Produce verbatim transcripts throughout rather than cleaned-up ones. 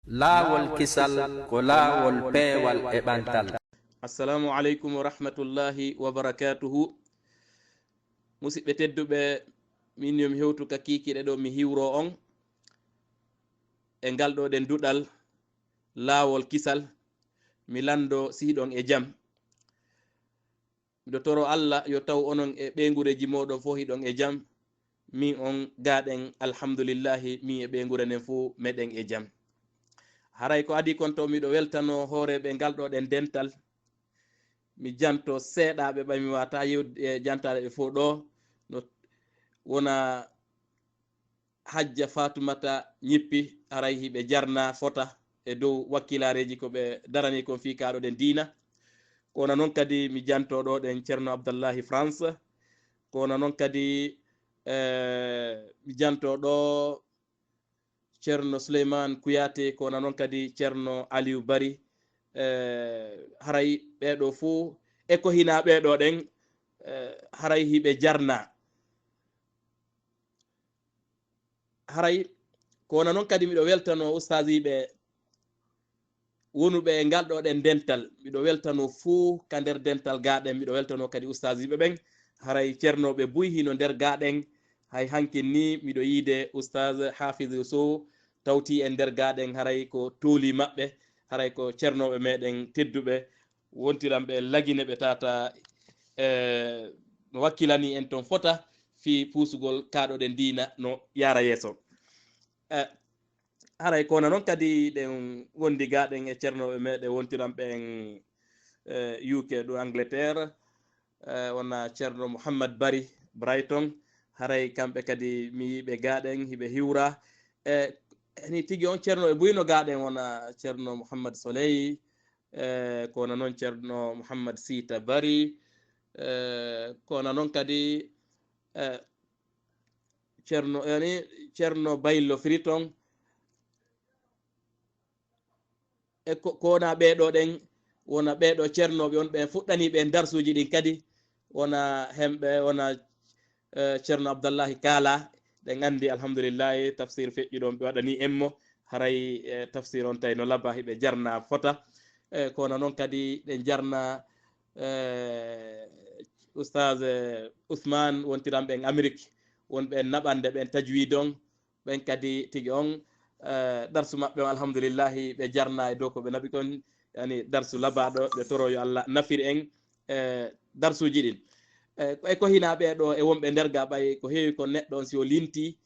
Laawol kisal ko laawol peewal e ɓantal. Assalamu aleykum wa rahmatullahi wa barakatuhu. Musidɓe tedduɓe, min yo mi hewtu ka kiikiiɗe ɗo, mi hiwro on e ngal ɗo ɗen duɗal, laawol kisal, mi lanndo si hiɗon e jam. Miɗo toro Allah yo taw onon e ɓeyngureeji mooɗon fof hiɗon e jam. Min on gaaɗen, alhamdulillahi, min e ɓeynguure nden fof meɗen e jam. Haray ko adii kon taw miɗo weltanoo hooreeɓe ngal ɗo ɗen dental. Mi janto seeɗaaɓe ɓay mi waata yewde e jantaade ɓe fof ɗo. No wona Hajja Fatumata Ñippi, haray hiɓe jarna fota e dow wakkilaareeji ko ɓe darani kon fii kaaɗo ɗen diina. Ko wona non kadi mi janto ɗo ɗen Ceerno Abdallahi France. Ko wona non kadi, eh, mi janto ɗo Ceerno Suleyman Kuyate, ko wona non kadi Ceerno Aliou Bari. Eh, haray ɓee ɗo fof e ko hina ɓee ɗo ɗen, eh, haray hiɓe jarna. Haray ko wona non kadi miɗo weltanoo ustaasiiɓe wonuɓe e ngal ɗo ɗen dental. Miɗo weltanoo fuu ka nder dental gaaɗen, miɗo weltanoo kadi ustaasiiɓe ɓen. Haray cernooɓe buy hino nder gaaɗen. Hay hankin ni miɗo yiide ustaas Hafizu Sow tawti en nder gaaɗen, haray ko tooli maɓɓe, haray ko cernooɓe meɗen tedduɓe, wontiranɓe Lagine ɓe tata, eh, no wakkilani en ton fota fii puusugol kaaɗo ɗen diina no yaara yeeso. Eh, haray ko wona non kadi ɗen wondi gaaɗen e cernooɓe meɗen wontiranɓe en, eh, U K ɗo Angleterre, eh, wona Ceerno Mouhammad Bari Brighton. Haray kamɓe kadi mi yiiɓe gaaɗen hiɓe hiwra. Eh, ni tigi on Ceerno e buyno gaaɗen wona Ceerno Mouhammad Soleil, eh, ko wona non Ceerno Mouhammad Sita Bari, eh, ko wona non kadi, eh, Ceerno, yani, Ceerno Baylo Friton. E ko, ko wona ɓee ɗo ɗen, wona ɓee ɗo cernooɓe on, ɓen fuɗɗanii ɓen darsuuji ɗin kadi, wona hemɓe, wona, eh, Ceerno Abdallahi Kaala, ɗen anndi, alhamdulillahi, tafsir feƴƴuɗo on ɓe waɗanii en mo, haray, eh, tafsir on tawi no laba, hiɓe jarna fota. Eh, ko wona non kadi ɗen jarna, eh, Ustaaz, eh, Ousmane, wontiranɓe en Amérique, wonɓe en naɓande ɓen tajwid on, ɓen kadi tigi on, eh, darsu maɓɓe on, alhamdulillahi, ɓe jarna e dow ko ɓe naɓi kon, yani darsu labaaɗo, ɓe toro yo Allah nafir en, eh, darsuuji ɗin. Eh, e ko hina ɓee ɗo e wonɓe nder ga ɓay ko heewi kon neɗɗo on si o linti,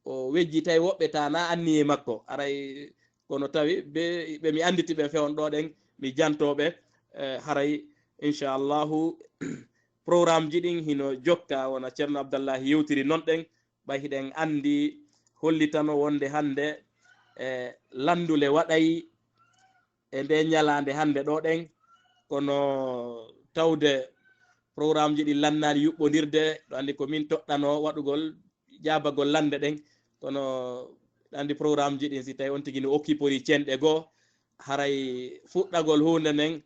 o wejji tawi woɓɓe ta na anniye makko, aray kono tawi ɓe, ɓe mi annditi ɓen fewon ɗo ɗen, mi janto ɓe, eh, haray inchallahu programme ji ɗin hino jokka, wona Ceerno Abdallahi yewtiri non ɗen, ɓay hiɗen anndi hollitano wonde hannde, eh, lanndule waɗay e nde ñalaande hannde ɗo ɗen, kono tawde programme ji ɗin lannaali yuɓɓondirde, ɗo anndi ko min toɗɗano waɗugol jaabagol lannde ɗen, kono ɗo anndi programme ji ɗin si tawi on tigi no occupori cenɗe goo, haray fuɗɗagol huunde nden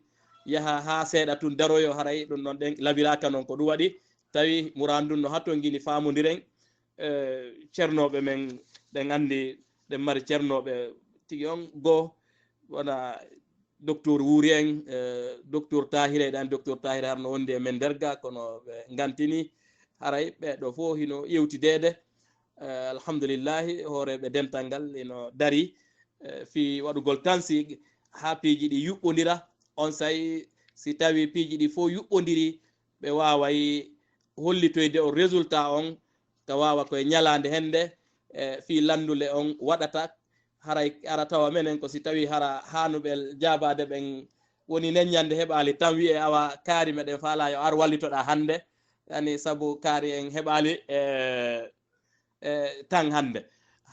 yaha haa seeɗa tun daroyo, haray ɗum ɗon ɗen labiraaka non ko ɗum waɗi, tawi muraan ndun no haa ton ngini faamondiren, eh, cernooɓe men, ɗen anndi ɗen mari cernooɓe tigi on goo, wona Docteur Wuuri en, eh, Docteur Tahir, eɗen anndi Docteur Tahir harno wondi e men nder ga, kono ɓe ngantini, haray ɓee ɗo fof hino yewtideede. Eh, alhamdulillahi, hooreeɓe dental ngal ino dari, eh, fii waɗugol tansiq haa piiji ɗi yuɓɓondira. On say, si tawi piiji ɗi fof yuɓɓondiri, ɓe waaway hollitoyde on résultat on, ka waawa koye ñalaande hennde, eh, fii lanndule on waɗata. Haray ara tawa menen ko si tawi hara haanuɓe jaabaade ɓen woni neññande heɓaali tan wi'e awa kaari meɗen faala yo ar wallitoɗaa hannde. Yani sabu kaari en heɓaali, eh, eh, tan hannde.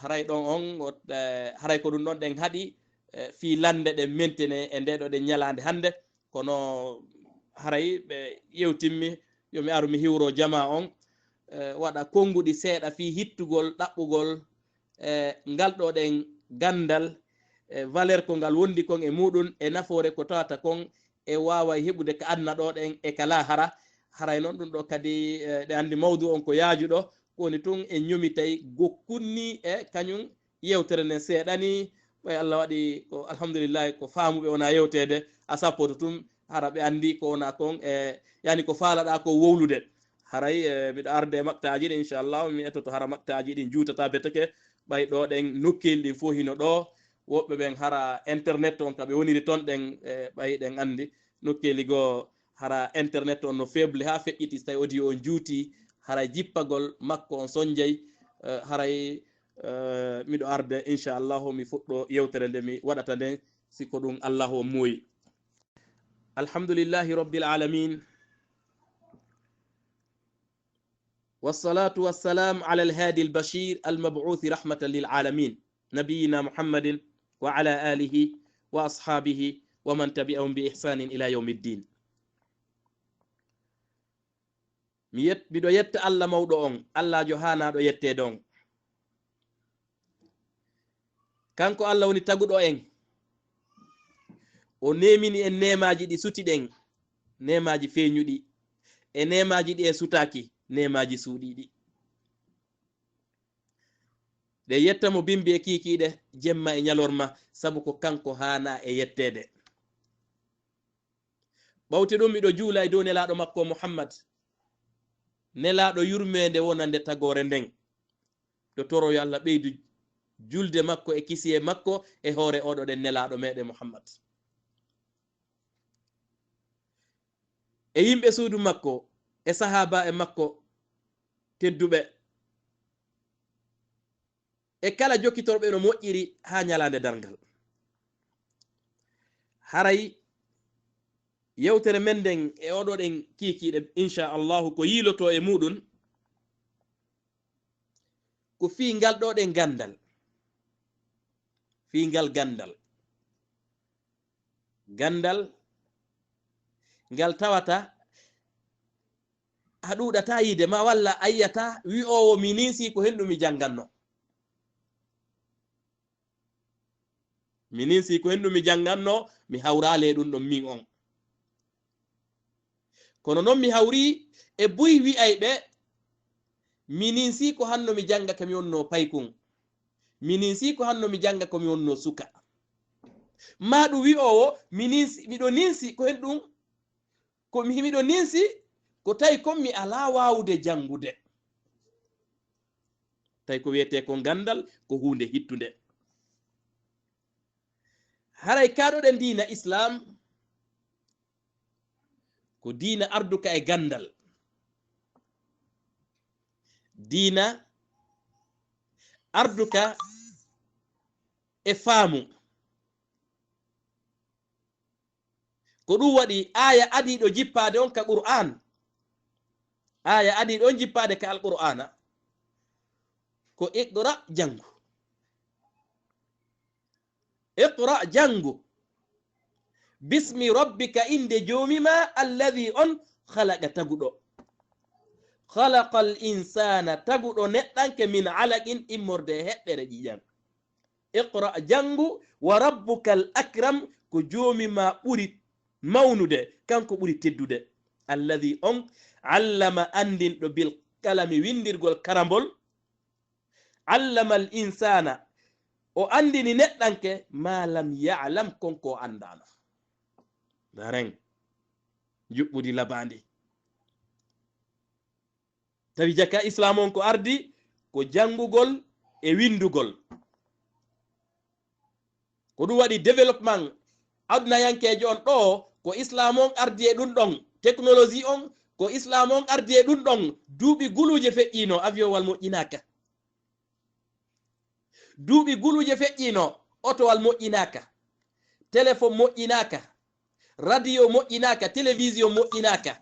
Haray ɗon on, o, eh, haray ko ɗum ɗon ɗen haɗi, eh, fii lannde ɗen mentene e nde ɗo ɗen ñalaande hannde. Kono haray ɓe yewtimmi, yo mi aru mi hiwro jamaa on, eh, waɗa konnguɗi seeɗa fii hittugol ɗaɓɓugol, eh, ngal ɗo ɗen ganndal, eh, valeur ko ngal wondi kon e muɗum, e nafoore ko tawata kon, e waaway heɓude ka aduna ɗo ɗen e ka laahara. Haray non ɗum ɗo kadi, eh, ɗe anndi mawdu on ko yaajuɗo, ko woni tun e ñomitay gokkun ni e kañum yewtere nden seeɗani, Ɓay Allah waɗi ko, alhamdulillahi, ko faamuɓe wona yewteede, a sappoto tun, hara ɓe anndi ko wona kon, e, yani ko faalaɗaa ko wowlude. Haray, e, miɗo arde e maktaaji ɗin, inchallah, mi etoto hara maktaaji ɗin juutata beteke, ɓay ɗo ɗen nokkeeli ɗin fof hino ɗo, woɓɓe ɓen hara internet on ka ɓe woniri ton ɗen, e, ɓay ɗen anndi nokkeeli goo hara internet on no faible haa feƴƴiti, so tawi audio on juuti, haray jippagol makko on sonjay, e, haray, e, miɗo arde, inchallahu, mi fuɗɗo yewtere nde mi waɗata nden, si ko ɗum Allahu on muuyi. Alhamdulillahi Rabbil Alamin. والصلاة والسلام على الهادي البشير المبعوث رحمة للعالمين نبينا محمد وعلى آله وأصحابه ومن تبعهم بإحسان إلى يوم الدين. Mi yet-, miɗo yetta Allah mawɗo on, Allaajo haanaaɗo yetteede on. Kanko Allah woni taguɗo en. O neemini en neemaaji ɗi suti ɗen, neemaaji feeñuɗi, e neemaaji ɗi en sutaaki, neemaaji suuɗiiɗi. Ɗe yetta mo bimbi e kiikiiɗe, jemma e ñalorma, sabu ko kanko haanaa e yetteede. Ɓawte ɗum, miɗo juula e dow nelaaɗo makko Muhammad, nelaaɗo yurmeende wonande tagoore nden. Ɗo toro yo Allah ɓeydu julde makko e kisiyee makko e hoore oɗo ɗen nelaaɗo meɗen Muhammad. E yimɓe suudu makko, e sahaaba e makko tedduɓe, e kala jokkitorɓe no moƴƴiri haa ñalaande darngal. Haray yewtere men nden e oɗo ɗen kiikiiɗe, inchallahu, ko yiilotoo e muɗum, ko fii ngal ɗo ɗen ganndal. Fii ngal ganndal. Ganndal ngal tawata a ɗuuɗata yiide ma, walla a yi'ata wi'oowo, "Minin si ko henɗum mi jannganno." Minin si ko henɗum mi jannganno, mi hawraali e ɗum ɗon min on. Kono non mi hawri e buy wi'ayɓe, "Minin si ko hanno mi jannga ka mi wonno paykun. Minin si ko hanno mi jannga ko mi wonno suka." Maa ɗum wi'oowo, "Minin si, miɗo ninsi ko henɗum, ko mi, miɗo ninsi ko tawi kon mi alaa waawude janngude." Tawi ko wi'etee kon ganndal, ko huunde hittunde. Haray kaaɗoɗen diina Islaam, ko diina arduka e ganndal. Diina arduka e faamu. Ko ɗum waɗi aaya adiiɗo jippaade on ka Qur'aan. Aaya adiiɗo on jippaade ka Alqur'aana. Ko iqra, janngu. Iqra, janngu. Bismi rabbika, innde Joomi ma, alladhi, on, khalaqa, taguɗo. Khalaqal insaana, taguɗo neɗɗanke, min alaqin, immorde e heɓɓere ƴiiƴam. Iqra, janngu, wa rabbukal akram, ko Joomi ma ɓuri mawnude, kanko ɓuri teddude. Alladhi, on, allama, anndinɗo, bil qalami, winndirgol karambol, allamal insaana, o anndini neɗɗanke, ma lam ya'lam, kon ko o anndaano. Daren, njuɓɓudi labaandi. Tawi jaka Islaam on ko ardi ko janngugol e winndugol. Ko ɗum waɗi développement adunayankeejo on ɗo, ko Islaam on ardi e ɗum ɗon, technologie on, ko Islaam on ardi e ɗum ɗon. Duuɓi guluuje feƴƴiino, avion wal moƴƴinaaka. Duuɓi guluuje feƴƴiino, otowal moƴƴinaaka, téléphone moƴƴinaaka, radio moƴƴinaaka, télévision moƴƴinaaka.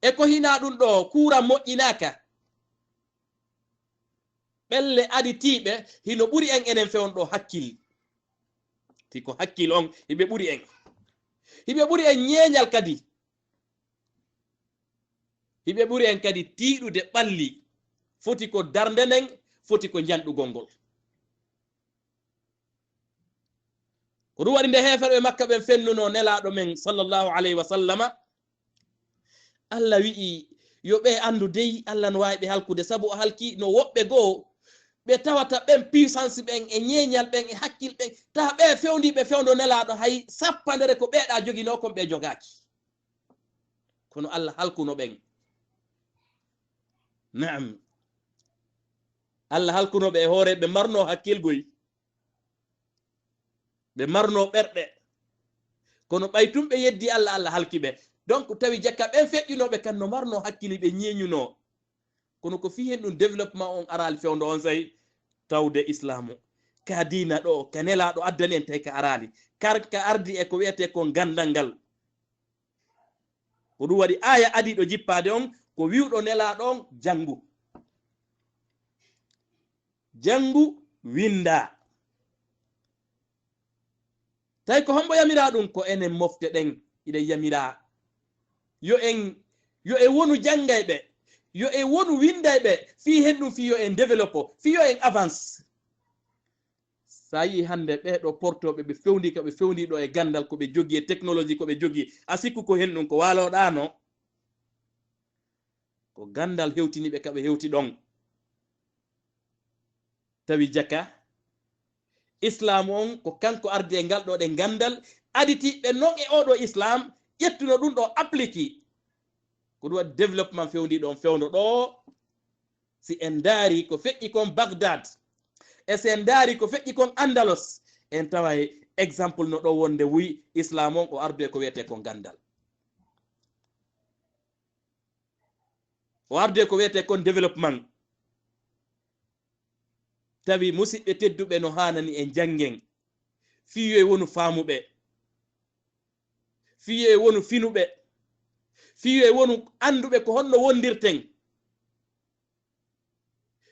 E ko hinaa ɗum ɗo, kuuran moƴƴinaaka. Ɓelle aditiiɓe hino ɓuri en enen fewndo ɗo hakkil. Ti ko hakkil on, hiɓe ɓuri en. Hiɓe ɓuri en ñeeñal kadi. Hiɓe ɓuri en kadi tiiɗude ɓalli. Foti ko darnde nden, foti ko njanɗugol ngol. Ko ɗum waɗi nde heeferɓe Makka ɓen fennuno Nelaaɗo men, sallallahu alayhi wa sallama, Allah wi'i, yo ɓe anndu dey, Allah no waawi ɓe halkude, sabu o halki no woɓɓe goo ɓe tawata ɓen puissance ɓen e ñeeñal ɓen e hakkil ɓen, tawa ɓe fewndiiɓe fewndo Nelaaɗo hay sappandere ko ɓeeɗa joginoo kon ɓe jogaaki. Kono Allah halkuno ɓen. Naam. Allah halkuno ɓe e hoore ɓe marnoo hakkilgoy. Ɓe marnoo ɓerɗe. Kono ɓay tun ɓe yeddi Allah, Allah halki ɓe. Donc, tawi jaka ɓen feƴƴunooɓe kan no marnoo hakkili ɓe ñeeñunoo. Kono ko fii hen ɗun développement on araali fewndo on say tawde Islaamu. Ka diina ɗoo, ka Nelaaɗo addani en tawi ka araali. Kar ka ardi e ko wi'etee kon ganndal ngal. Ko ɗun waɗi aaya adiiɗo jippaade on, ko wi'uɗo Nelaaɗo on, janngu. Janngu, winnda. Tawi ko hombo yamiraa ɗun? Ko enen mofte ɗen, hiɗen yamiraa. Yo en, yo en wonu janngayɓe, yo en wonu winndayɓe, fii hen ɗun, fii yo en développe, fii yo en avance. Sa yi'i hannde ɓee ɗoo portooɓe, ɓe fewndii ka ɓe fewndii ɗoo e ganndal ko ɓe jogii e technologie ko ɓe jogii, a sikku ko hen ɗun ko waalooɗaano? Ko ganndal hewtini ɓe ka ɓe hewti ɗon. Tawi jaka, Islaamu on ko kanko ardi e ngal ɗoo ɗen ganndal, aditi ɓe non e oo ɗoo Islaam, ƴettuno ɗun ɗoo appliki. Ko ɗun waɗi développement fewndiiɗo on fewndo ɗoo. Si en ndaari ko feƴƴi kon Bagdad, e si en ndaari ko feƴƴi kon Andalos, en taway exemple no ɗoo wonde wuy Islaam on o ardu e ko wi'etee kon ganndal. O ardu e ko wi'etee kon développement. Tawi musiɓɓe tedduɓe no haanani en janngen. Fii yo en wonu faamuɓe. Fii yo en wonu finuɓe. Fii yo en wonu annduɓe ko honno wondirten.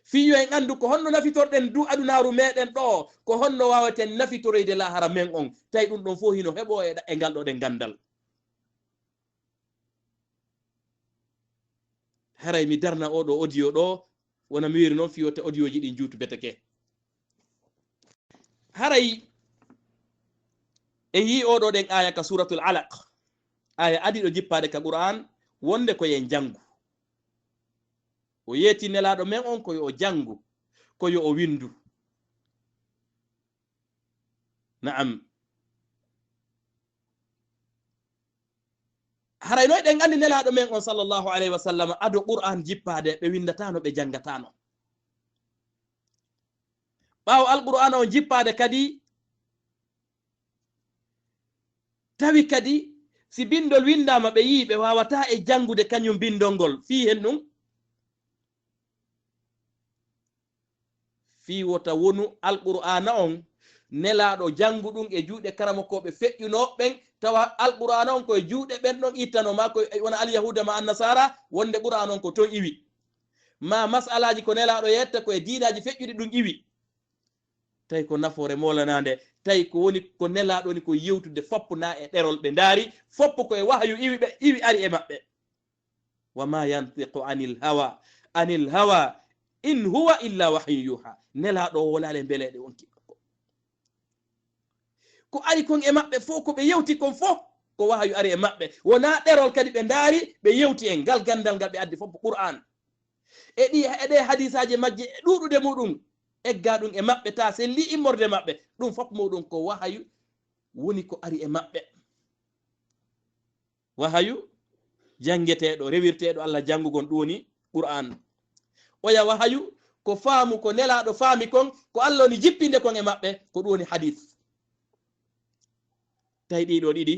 Fii yo en anndu ko honno nafitorɗen du adunaaru meɗen ɗoo, ko honno waawaten nafitoroyde laahara men on. Tawi ɗun ɗon fow hino heɓoo e ɗa-, e ngal ɗoo ɗen ganndal. Haray mi darna oo ɗoo audio ɗoo, wona mi wi'iri non, fii wota audio ji ɗin juutu beteke. Haray en yi'i oo ɗoo ɗen aaya ka Suuratul Alaq, aaya adiiɗo jippaade ka Qur'aan, wonde ko yo en janngu. O yeeti Nelaaɗo men on ko yo o janngu, ko yo o winndu. Na'am. Haray no eɗen anndi Nelaaɗo men on, sallallahu alayhi wa sallam, ado Qur'aan jippaade, ɓe winndataano, ɓe janngataano. Ɓaawo Alqur'aana on jippaade kadi, tawi kadi si binndol winndaama, ɓe yi'i ɓe waawataa e janngude kañum binndol ngol. Fii hen ɗun, fii wota wonu Alqur'aana on Nelaaɗo janngu ɗun e juuɗe karamokooɓe feƴƴunooɓe ɓen, tawa Alqur'aana on ko e juuɗe ɓen ɗon ittanoo, maa ko e, wona Alyahuuda maa Annasaara, wonde Qur'aana on ko ton iwi. Maa mas'alaaji ko Nelaaɗo yetta ko e diinaaji feƴƴuɗi ɗun iwi. Tawi ko nafoore moolanaande, tawi ko woni ko Nelaaɗo woni ko yewtude foppu na e ɗerol ɓe ndaari, foppu ko e wahayu iwi ɓe, iwi ari e maɓɓe. Wa ma yantiqu anil hawa, anil hawa in huwa illa wahyun yuha. Nelaaɗo o wolaale mbeleeɗe wonki makko. Ko ari kon e maɓɓe fow, ko ɓe yewti kon fow, ko wahayu ari e maɓɓe. Wonaa ɗerol kadi ɓe ndaari, ɓe yewti en ngal ganndal ngal ɓe addi fow, Qur'aan. E ɗi, e ɗe hadiisaaji majji e ɗuuɗude muɗum, eggaa ɗum e maɓɓe, taa sellii immorde maɓɓe. Ɗum fof muɗum ko wahayu woni ko ari e maɓɓe. Wahayu janngeteeɗo, rewirteeɗo Allah janngugol, ɗum woni Qur'aan. Oya wahayu ko faamu, ko Nelaaɗo faami kon, ko Allah woni jippinde kon e maɓɓe, ko ɗum woni hadiis. Tawi ɗii ɗoo ɗiɗi,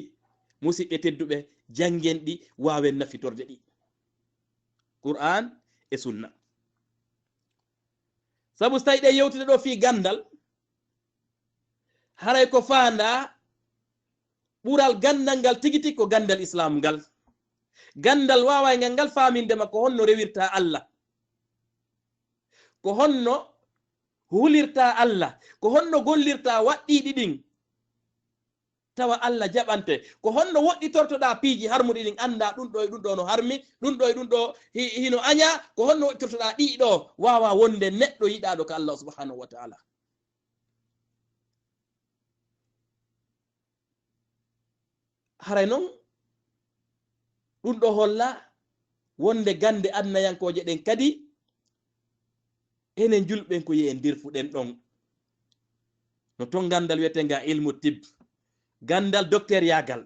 musiɓɓe tedduɓe, janngen ɗi, waawen nafitorde ɗi. Qur'aan e Sunna. Sabu so tawi ɗe yewtude ɗoo fii ganndal, haray ko faandaa ɓural ganndal ngal tigi tigi ko ganndal Islaam ngal. Ganndal waawayngal ngal faaminde ma ko honno rewirta Allah, ko honno hulirta Allah, ko honno gollirta waɗɗiiɗi ɗin. Tawa Allah jaɓante. Ko honno woɗɗitortoɗaa piiji harmuɗi ɗin, anndaa ɗum ɗo e ɗum ɗo no harmi, ɗum ɗo e ɗum ɗo hi-, hino añaa, ko honno woɗɗitortoɗaa ɗii ɗo, waawaa wonde neɗɗo yiɗaaɗo ka Allah subhanahu wa ta'ala. Haray non, ɗum ɗo holla wonde gannde adnayankooje ɗen kadi, Enen julɓe ɓen ko yehen nderfuɗen ɗon. No ton ganndal wiyetee ngal ilmu tib. Ganndal dokteryaagal.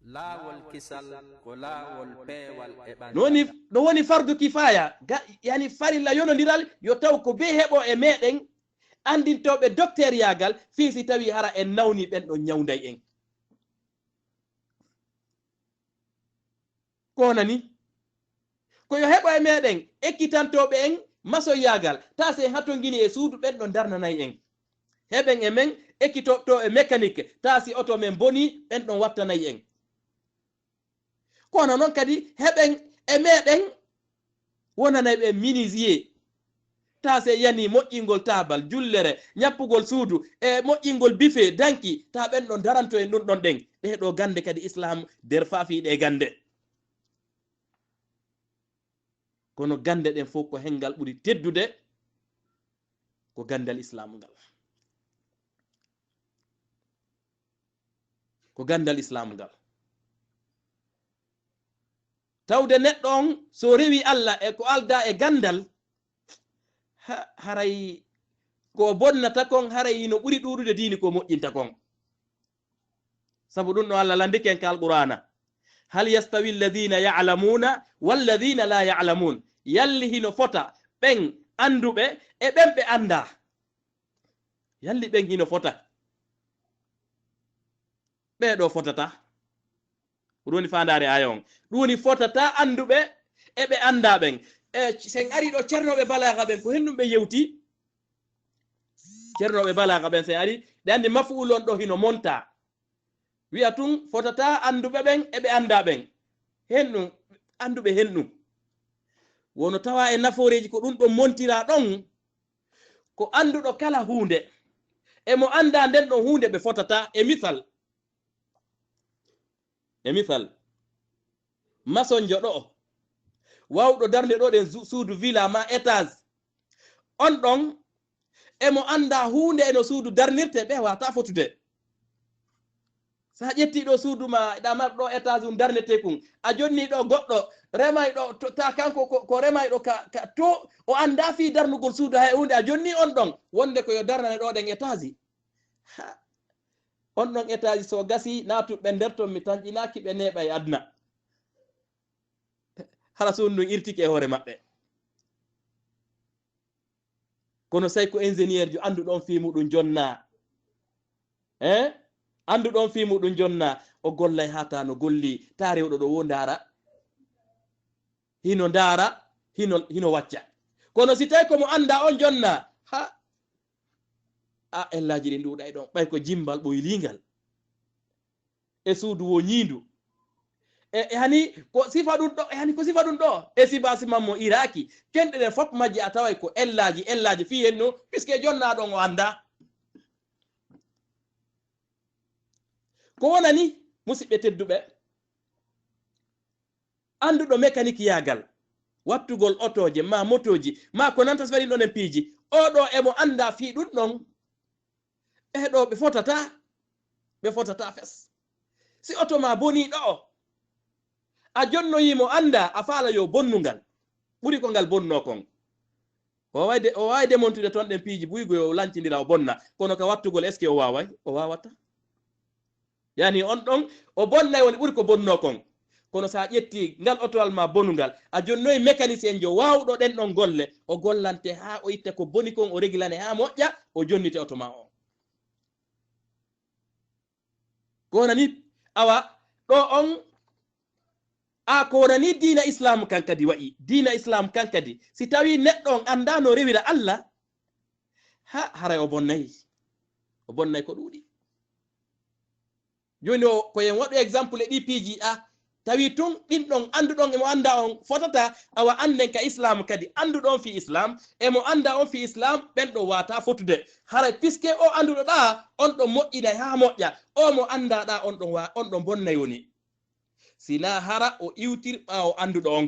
Laawol kisal ko laawol peewal e ɓantal. No woni, no woni fardu kifaaya, ga, yani farilla yonondiral yo taw ko bee heɓo e meɗen anndintooɓe dokteryaagal fii si tawi hara en nawni ɓen ɗon ñawnday en. Ko nani? Ko yo heɓo e meɗen ekkitantooɓe en masoyaagal, taa si en hatongini e suudu ɓen ɗon darnanay en. Heɓen e men ekkitooɓe e mécanique, taa si oto men boni ɓen ɗon wattanay en. Kono non kadi heɓen e meɗen wonanay ɓe menuisier. Taa si yani moƴƴingol taabal, jullere, ñappugol suudu, e moƴƴingol bife, danki, taa ɓen ɗon daranto en ɗun ɗon ɗen. Ɗee ɗoo gannde kadi Islaam derfaa fii ɗee gannde. Kono gannde ɗen fow ko henngal ɓuri teddude ko ganndal Islaam ngal. Ko ganndal Islaam ngal. Tawde neɗɗo on, so rewi Alla e ko aldaa e ganndal, ha, haray ko bonnata kon, haray hino ɓuri ɗuuɗude diini ko moƴƴinta kon. Sabu ɗun ɗoo Alla landike en ka Alqur'aana. Hal yastawi alladhina ya'lamuna walladhina la ya'lamun. Yalli hino fota ɓen annduɓe e ɓen ɓe anndaa? Yalli ɓen hino fota? Ɓee ɗoo fotataa. Ɗun woni faandaare aaya on. Ɗun woni fotataa annduɓe e ɓe anndaa ɓen. E, si en arii ɗoo cernooɓe balaaga ɓen, ko hennun ɓe yewti. Cernooɓe balaaga ɓen, si en arii, ɓe anndi mafu'ul on ɗoo hino montaa. Wi'a tun fotataa annduɓe ɓen e ɓe anndaa ɓen. Hennun, annduɓe hennun. Wano tawaa e nafooreeji ko ɗun ɗon montiraa ɗon. Ko annduɗo kala huunde e mo anndaa nden ɗon huunde ɓe fotataa. E misal, e misal, masonjo ɗoo, waawuɗo darnde ɗoo ɗen su-, suudu villa maa étage, on ɗon e mo anndaa huunde e no suudu darnirtee, ɓe waawataa fotude. Sa ƴettii ɗoo suudu maa, ɗa mar ɗoo étage un darnetee kun, a jonnii ɗoo goɗɗo, remayɗo, to, ta kanko ko, ko remayɗo ka, ka to, o anndaa fii darnugol suudu hay huunde, a jonnii on ɗon, wonde ko yo darnane ɗoo ɗen étage. Ha. On ɗon étage so gasii, naatuɓe nder ton, mi tanƴinaaki ɓe neeɓa e aduna. Hara suudu ndun irtike e hoore maɓɓe. Kono say ko ingénieur jo annduɗo on fii muɗum jonnaa. Eh? Annduɗo on fii muɗum jonnaa. O gollay haa taa no golli, taa rewɗo ɗoo woo ndaara. Hino ndaara, hino, hino wacca. Kono si tawi ko mo anndaa on jonnaa, ha, a, ellaaji ɗin ɗuuɗay ɗon. Ɓay ko jimmbal ɓoyliingal. E suudu woo ñiindu. E, e hani ko sifa ɗun ɗoo, e hani ko sifa ɗun ɗoo. E sifa sifa mo iraaki. Kenɗe ɗen fof majje a taway ko ellaaji, ellaaji fii hennu, puisque jonnaa ɗon o anndaa. Ko wonani, musiɓɓe tedduɓe, annduɗo mécanique yaagal, wattugol otooje, maa motooji, maa ko nanta so waɗi ɗon en piiji, oo ɗoo e mo anndaa fii ɗun ɗon. Ɓee ɗoo ɓe fotataa, ɓe fotataa fes. Si oto maa bonii ɗoo, a jonnoyii mo anndaa, a faala yo bonnu ngal ɓuri ko ngal bonnoo kon. O waaway de-, o waaway demontude ton ɗen piiji buy go yo lancindira o bonna, kono ka wattugol, est-ce que o waaway? O waawataa. Yani on ɗon, o bonnay woni ɓuri ko bonnoo kon. Kono sa ƴetti ngal otowal maa bonungal, a jonnoyi mécanicien jo waawɗo ɗen ɗon golle, o gollante haa o itta ko boni kon, o reglane haa moƴƴa, o jonnite oto maa on. Ko wonani, awa, ɗoo on, a, ko wonani diina Islaamu kan kadi wa'i. Diina Islaamu kan kadi, si tawii neɗɗo on anndaa no rewira Alla, ha, haray o bonnay. O bonnay ko ɗuuɗi. Jooni o, ko en waɗu exemple e ɗii piiji, a, tawi tun ɗin ɗon annduɗon e mo anndaa on fotataa, awa annden ka Islaamu kadi, annduɗo on fii Islaam, e mo anndaa on fii Islaam, ɓen ɗon waawataa fotude. Haray puisque o annduɗo ɗaa, on ɗon moƴƴinay haa moƴƴa, o mo anndaa ɗaa, on ɗon wa-, on ɗon bonnay woni. Si naa hara o iwtir ɓaawo annduɗo on.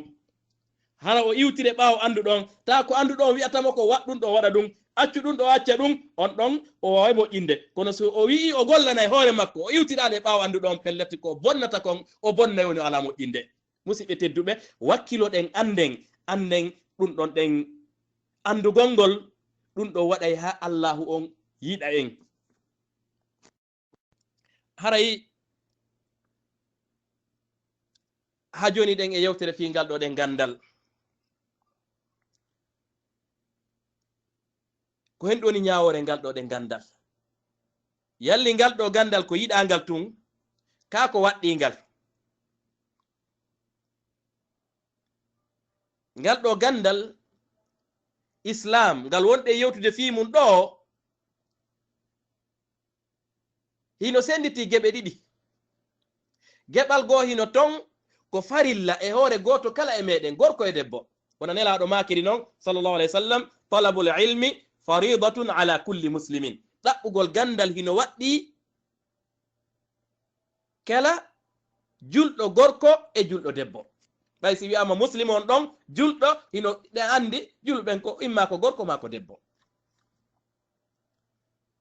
Hara o iwtire ɓaawo annduɗo on. Taa ko annduɗo on wi'ata mo ko waɗ ɗun ɗoo, waɗa ɗun. Accu ɗun ɗoo, acca ɗun. On ɗon, o waaway moƴƴinde. Kono so o wi'ii o gollanay hoore makko, o iwtiraali e ɓaawo annduɗo on, pellet ko bonnata kon, o bonnay woni o alaa moƴƴinde. Musiɓɓe tedduɓe, wakkiloɗen, annden, annden ɗun ɗon ɗen anndugol ngol, ɗum ɗo waɗay haa Allaahu on yiɗa en. Haray haa jooni ɗen e yewtere fii ngal ɗo ɗen ganndal. Ko hen ɗoni ñaawoore ngal ɗo ɗen ganndal? Yalli ngal ɗo ganndal ko yiɗaangal tun, kaa ko waɗɗiingal? Ngal ɗo ganndal Islaam, ngal wonɗen yewtude fii mun ɗo, hino sennditi geɓe ɗiɗi. Geɓal goo hino ton ko farilla e hoore gooto kala e meɗen, gorko e debbo. Wona Nelaaɗo maakiri non, sallallahu alayhi wa sallam, "Talabul ilmi faridatun ala kulli muslimin." Ɗaɓɓugol ganndal hino waɗɗii kala julɗo gorko e julɗo debbo. Ɓay si wi'aama muslim on ɗon, julɗo, hino ɗe anndi, julɓe ɓen ko imma ko gorko maa ko debbo.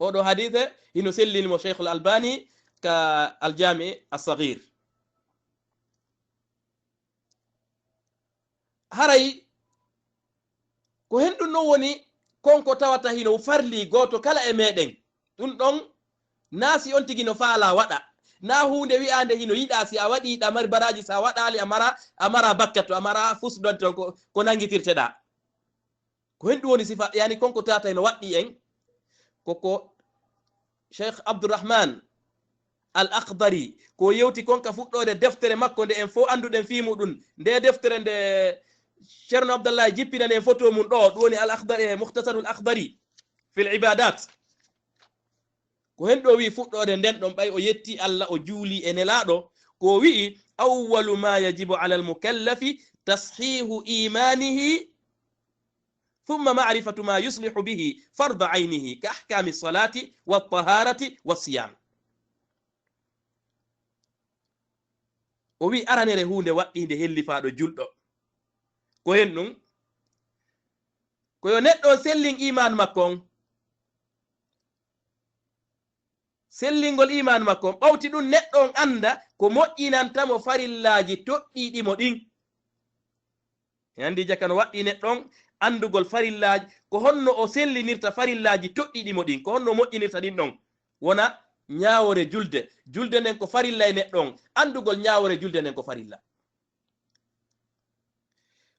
Oɗo hadiise hino sellini mo Sheikhul Albani ka Aljami As-Saghir. Haray ko hen ɗum ɗon woni kon ko tawata hino farli gooto kala e meɗen. Ɗum ɗon naa si on tigi no faala waɗa, naa huunde wi'aande hino yiɗa, si a waɗi ɗa mari baraaji, si a waɗaali a mara, a mara bakkato, a mara fusdonto ko, ko nanngitirteɗaa. Ko hen ɗum woni sifa, yani kon ko tawata hino waɗɗii en, ko ko Cheikh Abdourahman Al Akhdari, ko yewti kon ka fuɗɗoode deftere makko nde en fow annduɗen fii muɗum. Nde deftere nde Ceerno Abdallahi jippinani en foto mum ɗo, ɗum woni Al Akhdari, eh, Mukhtasarul Akhdari fil Ibadat. Ko hen ɗo wi'i fuɗɗoode nden ɗon, ɓay o yetti Allah, o juuli e Nelaaɗo, ko o wi'i, "Awwalu ma yajibu alal mukallafi tashihu imanihi, thumma ma'rifatu ma yuslihu bihi farda aynihi, ka ahkami salati wa taharati wa siyam." O wi'i aranere huunde waɗɗiinde hellifaaɗo julɗo. Ko hen ɗum, ko yo neɗɗo on sellin iman makko on. Sellingol iman makko on, ɓawti ɗum neɗɗo on annda ko moƴƴinanta mo farillaaji toɗɗiiɗi mo ɗin. En anndi jaka no waɗɗii neɗɗo on anndugol farillaaji, ko honno o sellinirta farillaaji toɗɗiiɗi mo ɗin, ko honno o moƴƴinirta ɗin ɗon. Wona ñaawoore julde. Julde nden ko farilla e neɗɗo on, anndugol ñaawoore julde nden ko farilla.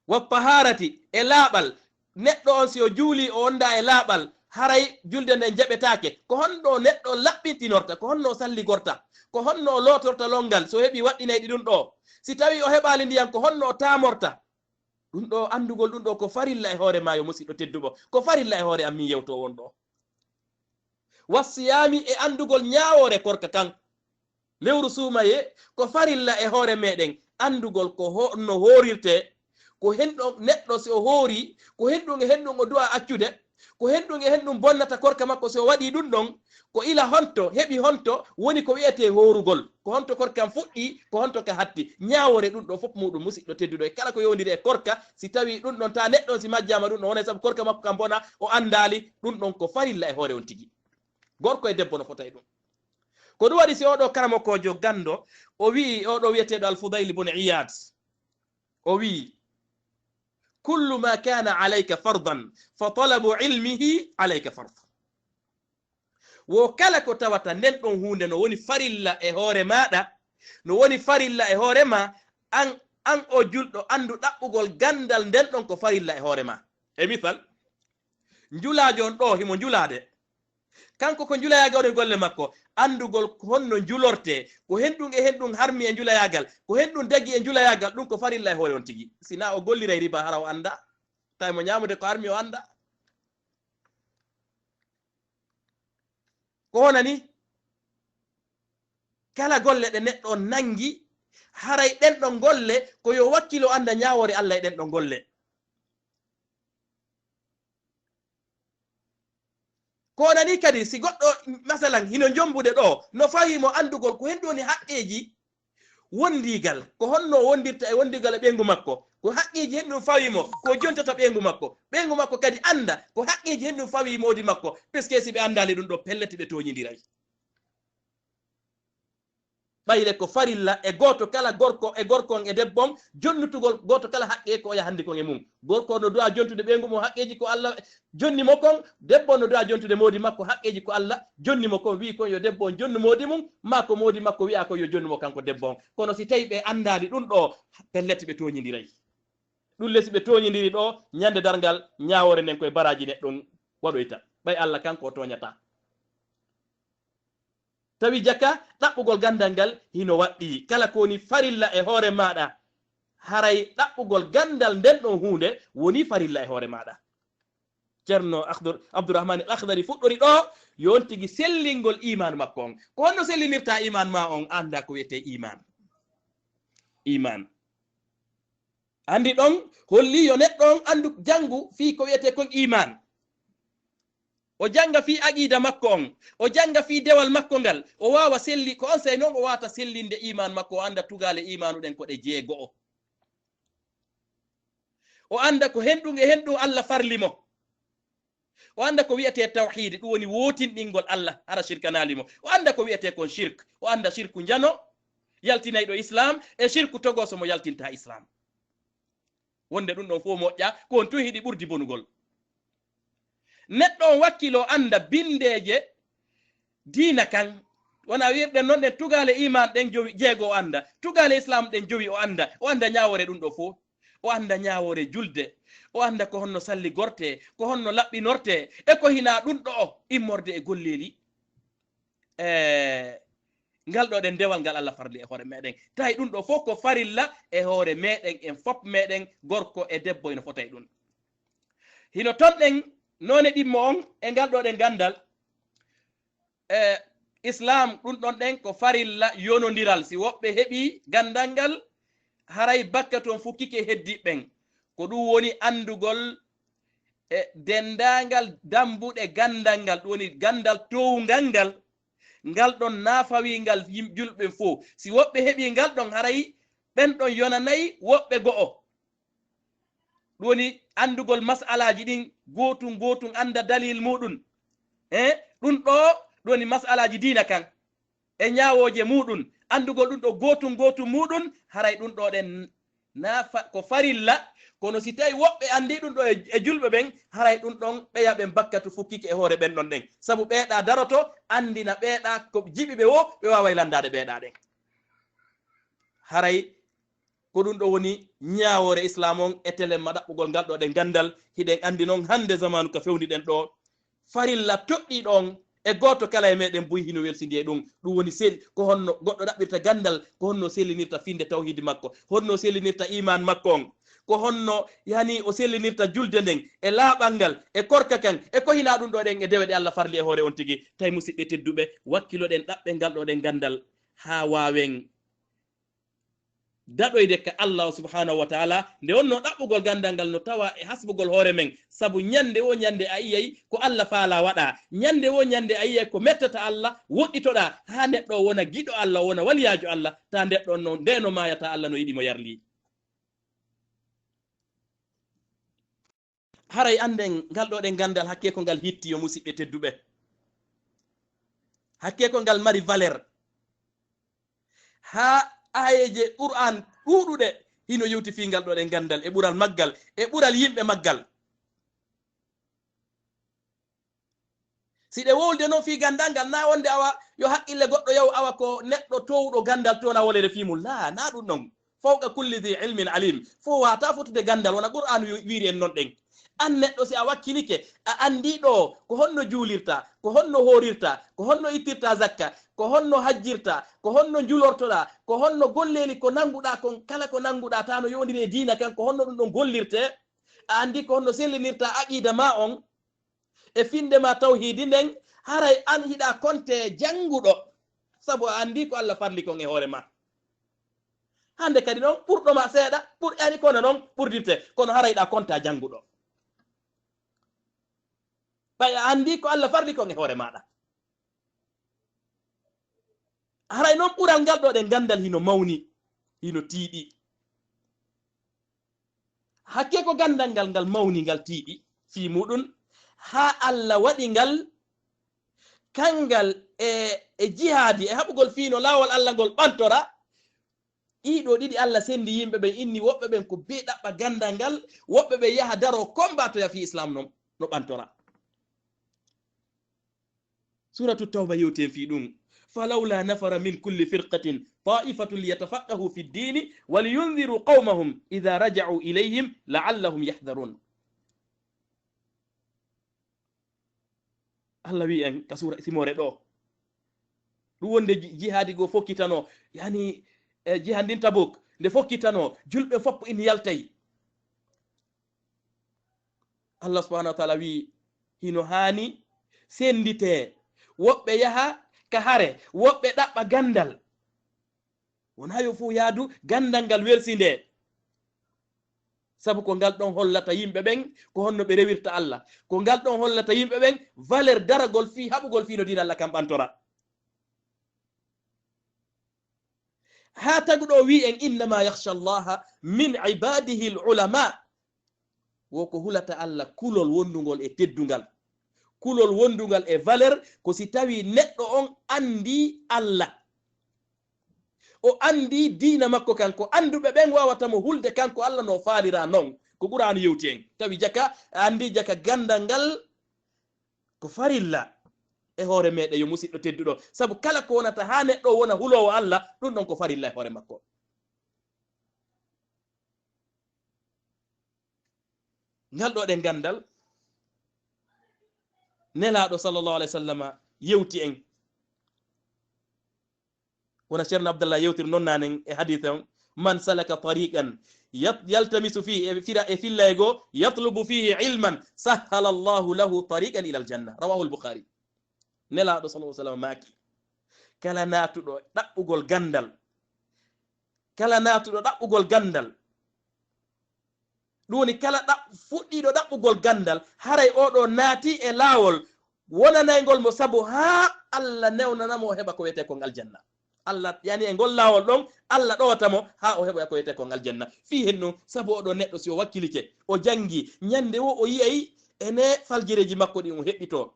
Wa taharati, e laaɓal. Neɗɗo on si o juuli, o wonda e laaɓal, haray julde nden jaɓetaake. Ko honno neɗɗo on laɓɓintinorta, ko honno o salligorta, ko honno o lootorta longal, si o heɓi waɗɗinayɗi ɗum ɗo? Si tawi o heɓaali ndiyan, ko honno o taamorta? Ɗum ɗo, anndugol ɗum ɗo ko farilla e hoore ma, yo musiɗɗo tedduɗo, ko farilla e hoore am min yewtoowo on ɗo. Wa siyami, e anndugol ñaawoore korka kan. Lewru suumaye ko farilla e hoore meɗen, anndugol ko ho-, no hoorirte, ko hen ɗon neɗɗo si o hoori, ko hen ɗum e hen ɗum o du'a accude, ko hen ɗum e hen ɗum bonnata korka makko si o waɗi ɗum ɗon, ko ila honto, heɓi honto woni ko wi'etee hoorugol, ko honto korka kan fuɗɗi, ko honto ka hatti. Ñaawoore ɗum ɗo fof muɗum, musiɗɗo tedduɗo, e kala ko yowndiri e korka, si tawi ɗum ɗon ta neɗɗo on si majjama ɗum ɗon, wona e sabu korka makko kan bona, o anndaali, ɗum ɗon ko farilla e hoore on tigi. Gorko e debbo no fota e ɗum. Ko ɗum waɗi si oɗo karamokoojo ganndo, o wi'i, oɗo wi'eteeɗo Al-Fudayl ibn Iyad, o wi'i, "Kullu ma kana alayka fardan, fa talabu ilmihi alayka fard." Wo kala ko tawata nden ɗon huunde no woni farilla e hoore maaɗa, no woni farilla e hoore ma, an, an o julɗo, anndu ɗaɓɓugol ganndal nden ɗon ko farilla e hoore ma. E misal, njulaajo on ɗo, himo njulaade. Kanko ko njulayaagal woni golle makko, anndugol ko honno njulortee, ko hen ɗum e hen ɗum harmi e njulayaagal, ko hen ɗum dagi e njulayaagal, ɗum ko farilla e hoore on tigi. Si naa o golliray riba, hara o annda. Tawi mo ñaamude ko harmi o annda. Ko honani? Kala golle ɗe neɗɗo on nanngi, haray ɗen ɗon golle, ko yo wakkilo annda ñaawoore Allah e ɗen ɗon golle. Ko nani kadi, si goɗɗo, masalan, hino jombude ɗo, no fawi mo anndugol ko hen woni haqqeeji wondigal, ko honno o wondirta e wondigal e ɓeyngu makko, ko haqqeeji hen ɗum fawi mo, ko jontata ɓeyngu makko, ɓeyngu makko kadi annda ko haqqeeji hen ɗum fawi moodi makko, parce que si ɓe anndaali ɗum ɗo, pellet ɓe tooñindiray. Ɓayre ko farilla e gooto kala gorko e gorko on e debbo on, jonnutugol gooto kala haqqe ko o yaha hannde kon e mum. Gorko no du'a jontude ɓeyngu mum haqqeeji ko Allah jonni mo kon, debbo no du'a jontude moodi makko haqqeeji ko Allah jonni mo kon, wi'i kon yo debbo on jonnu moodi mum, maa ko moodi makko wi'a kon yo jonnu mo kanko debbo on. Kono si tawi ɓe anndaali ɗum ɗo, pellet ɓe tooñindiray. Ɗum le si ɓe tooñindiri ɗo, ñande darngal ñaawoore nden koye baraaji neɗɗo on waɗoyta. Ɓay Allah kanko o tooñataa. Tawi jaka ɗaɓɓugol ganndal ngal hino waɗɗii. Kala ko woni farilla e hoore maaɗa, haray ɗaɓɓugol ganndal nden ɗon huunde woni farilla e hoore maaɗa. Ceerno Akhdur-, Abdourahmane Al Akhdari fuɗɗori ɗo, yo on tigi sellingol iimaan makko on. Ko honno sellinirta iimaan ma on? Annda ko wiyetee iimaan. Iimaan. Anndi ɗon holli yo neɗɗo on anndu janngu fii ko wiyetee kon iimaan. O jannga fii aqiida makko on, o jannga fii dewal makko ngal, o waawa selli-, ko on sey non o waawata sellinde iimaan makko, o annda tugaale iimaanu ɗen ko ɗe jeego'o. O annda ko henɗum e henɗum Allah farli mo. O annda ko wiyetee tawhiid, ɗum woni wootinɗingol Allah, hara shirkanaali mo. O annda ko wiyetee kon shirk, o annda shirku njano, yaltinayɗo Islaam, e shirku togooso mo yaltinta Islaam. Wonde ɗum ɗon fof moƴƴa, ko on tun hiɗi ɓurdi bonugol. Neɗɗo on wakkilo annda binndeeje diina kan. Wona wirɗen non ɗen tugaale iimaan ɗen jowi, jeego o annda. Tugaale Islaam ɗen jowi o annda. O annda ñaawoore ɗum ɗo fof. O annda ñaawoore julde. O annda ko honno salli gortee, ko honno laɓɓinortee, e ko hinaa ɗum ɗo o immorde e golleeli. E ngal ɗo ɗen dewal ngal Allah farli e hoore meɗen. Tawi ɗum ɗo fof ko farilla e hoore meɗen, en fop meɗen, gorko e debbo ino fota e ɗum. Hino ton ɗen noone ɗimmo on e ngal ɗo ɗen ganndal. E Islaam ɗum ɗon ɗen ko farilla yonondiral. Si woɓɓe heɓi ganndal ngal, haray bakka ton fukkike heddiɓe ɓen. Ko ɗum woni anndugol e denndaangal dambuɗe ganndal ngal, ɗum woni ganndal towngal ngal, ngal ɗon naafawingal yim-, julɓe fof. Si woɓɓe heɓi ngal ɗon, haray ɓen ɗon yonanay woɓɓe go'o. Ɗum woni anndugol mas'alaaji ɗin gootun gootun, annda dalil muɗum. Eh, ɗum ɗo, ɗum woni mas'alaaji diina kan. E ñaawooje muɗum, anndugol ɗum ɗo gootun gootun muɗum, haray ɗum ɗo ɗen naafa ko farilla, kono si tawi woɓɓe anndi ɗum ɗo e, e julɓe ɓen, haray ɗum ɗon ɓeya ɓen bakkatu fukkike e hoore ɓen ɗon ɗen. Sabu ɓeeɗa daroto, anndina ɓeeɗa ko jiɓi ɓe wo, ɓe waaway lanndaade ɓeeɗa ɗen. Haray ko ɗum ɗo woni ñaawoore Islaam on e telemma ɗaɓɓugol ngal ɗo ɗen ganndal. Hiɗen anndi non hannde zamaanu ka fewniɗen ɗo, farilla toɗɗiiɗo on e gooto kala e meɗen buy hino welsindi e ɗum. Ɗum woni sel-, ko honno goɗɗo ɗaɓɓirta ganndal, ko honno sellinirta finnde tawhiidi makko, honno sellinirta iimaan makko on, ko honno yani o sellinirta julde nden e laaɓal ngal e korka kan e ko hinaa ɗum ɗo ɗen e dewe ɗe Allah farli e hoore on tigi. Tawi musidɓe tedduɓe, wakkiloɗen ɗaɓɓen ngal ɗo ɗen ganndal haa waawen daɗoyde ka Allah subhanahu wa ta'ala. Nde wonno ɗaɓɓugol ganndal ngal no tawa e hasbugol hoore men, sabu ñande wo ñande a yiyay ko Allah faala waɗa, ñande wo ñande a yiyay ko mettata Allah woɗɗitoɗa, haa neɗɗo o wona giɗo Allah, o wona waliyaajo Allah, ta neɗɗo on no, nde no maayata Allah no yiɗi mo yarli. Haray annden ngal ɗo ɗen ganndal hakkee ko ngal hitti, yo musidɓe tedduɓe. Hakkee ko ngal mari valeur. Haa aayeeje Qur'aan ɗuuɗuɗe hino yewti fii ngal ɗo ɗen ganndal e ɓural maggal, e ɓural yimɓe maggal. Si ɗe wowlde noon fii ganndal ngal, naa wonde awa yo haqqille goɗɗo yaw awa ko neɗɗo toowuɗo ganndal toona wolere fii mum. Laa, naa ɗum ɗon. Fawqa kulli dhi ilmin alim. Fof waawataa fotude ganndal, wona Qur'aanu wi-, wiiri en noon ɗen. Aan neɗɗo, si a wakkilike, a anndii ɗo ko honno juulirta, ko honno hoorirta, ko honno ittirta zakka, ko honno hajjirta, ko honno njulortoɗaa, ko honno golleeli ko nannguɗaa kon, kala ko nannguɗaa, taa no yowondiri e diina kan, ko honno ɗum ɗon gollirtee, a anndii ko honno sellinirta aqiida maa on, e finnde maa tawhiidi nden, haray aan hiɗa konte jannguɗo, sabu a anndii ko Allah farli kon e hoore maa. Hannde kadi noon, ɓurɗo ma seeɗa, ɓur-, yani kono noon ɓurdirte, kono haray ɗa konta jannguɗo. Ɓay a anndii ko Allah farli kon e hoore maaɗa. Haray noon ɓural ngal ɗo ɗen ganndal hino mawni, hino tiiɗi. Hakkee ko ganndal ngal, ngal mawni, ngal tiiɗi fii muɗum, haa Allah waɗi ngal, kangal e, e jihaadi, e haɓugol fii no laawol Allah ngol ɓantora. Ɗiɗo ɗiɗi Allah senndi yimɓe ɓen, inni woɓɓe ɓen ko bee ɗaɓɓa ganndal ngal, woɓɓe ɓen yaha daro kombatoya fii Islam no, no ɓantora. Suratu Tawba yewti en fii ɗum. فلولا نفر من كل فرقة طائفة ليتفقهوا في الدين ولينذروا قومهم إذا رجعوا إليهم لعلهم يحذرون. Allah wi'i en ka suura simoore ɗoo. Ɗum wonde ji-, jihaadi goo fokkitanoo, yani, e, jihaadi ndin Tabuk, nde fokkitanoo, julɓe fof ina yaltay. Allah subhanahu wa taala wi'i, hino haani sennditee, woɓɓe yaha ka hare, woɓɓe ɗaɓɓa ganndal. Wonaa yo fof yaadu ganndal ngal welsindee. Sabu ko ngal ɗon hollata yimɓe ɓen ko honno ɓe rewirta Allah. Ko ngal ɗon hollata yimɓe ɓen valeur daragol fii haɓugol fii no diina Allah kan ɓantora. Haa taguɗo o wi'i en, "Innama yakhsha Allaha min ibadihi al-ulama." Wo ko hulata Allah kulol wondungol e teddungal. Kulol wondungal e valeur ko si tawi neɗɗo on anndi Allah. O anndi diina makko kan, ko annduɓe ɓen waawata mo hulde kanko Allah no faalira non. Ko Qur'aanu yewti en. Tawi jaka, a anndi jaka ganndal ngal ko farilla e hoore meɗen yo musiɗɗo tedduɗo. Sabu kala ko wonata haa neɗɗo wona huloowo Allah, ɗum ɗon ko farilla e hoore makko. Ngal ɗoo ɗen ganndal, Nelaaɗo sallallahu alayhi wa sallama yewti en. Wona Ceerno Abdallah yewtiri non nanen e hadiise on, "Man salaka tariqan yat-, yaltamisu fihi," e fira-, e filla e goo, "yatlubu fihi ilman, sahhala Allahu lahu tariqan ila al-janna." Rawahu al-Bukhari. Nelaaɗo sallallahu alayhi wa sallam maaki, kala naatuɗo ɗaɓɓugol ganndal, kala naatuɗo ɗaɓɓugol ganndal, ɗum woni kala ɗaɓ-, fuɗɗiiɗo ɗaɓɓugol ganndal, haray oo ɗoo naati e laawol wonanayngol mo sabu haa Allah newnana mo o heɓa ko wiyetee kon aljanna. Allah, yani e ngol laawol ɗon, Allah ɗowata mo haa o heɓoya ko wiyetee kon aljanna. Fii hen non, sabu oo ɗoo neɗɗo si o wakkilike, o janngi, ñannde woo o yi'ay ene faljireeji makko ɗin o heɓɓitoo.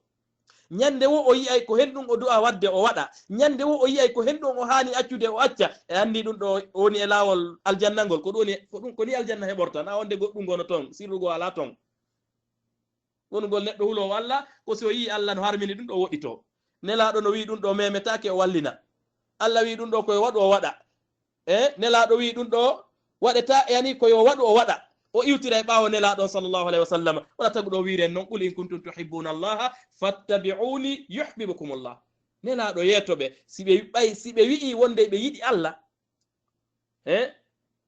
Ñannde woo o yi'ay ko hen ɗum o du'a waɗde o waɗa. Ñannde woo o yi'ay ko hen ɗum o haani accude o acca. E anndi ɗum ɗoo o woni e laawol aljanna ngol. Ko ɗum woni, ko ɗum, ko ni aljanna heɓorta. Na wonde goɗɗum ngono ton, sirru goo alaa ton. Wonugol neɗɗo huloowo Allah, ko si o yi'i Allah no harmini ɗum ɗoo o woɗɗitoo. Nelaaɗo no wi'i ɗum ɗoo memetaake o wallina. Allah wi'i ɗum ɗoo ko yo waɗu o waɗa. E, Nelaaɗo wi'i ɗum ɗoo waɗetaa, yani ko yo waɗu o waɗa. O iwtira e ɓaawo Nelaaɗo on sallallahu alayhi wa sallam. Wona taguɗo o wi'iri en non, "Qul in kuntum tuhibbuna Allaha fattabi'uni yuhbibkumullah." Nelaaɗo yeeto ɓe, si ɓe ɓay, si ɓe wi'i wonde ɓe yiɗi Allah, e,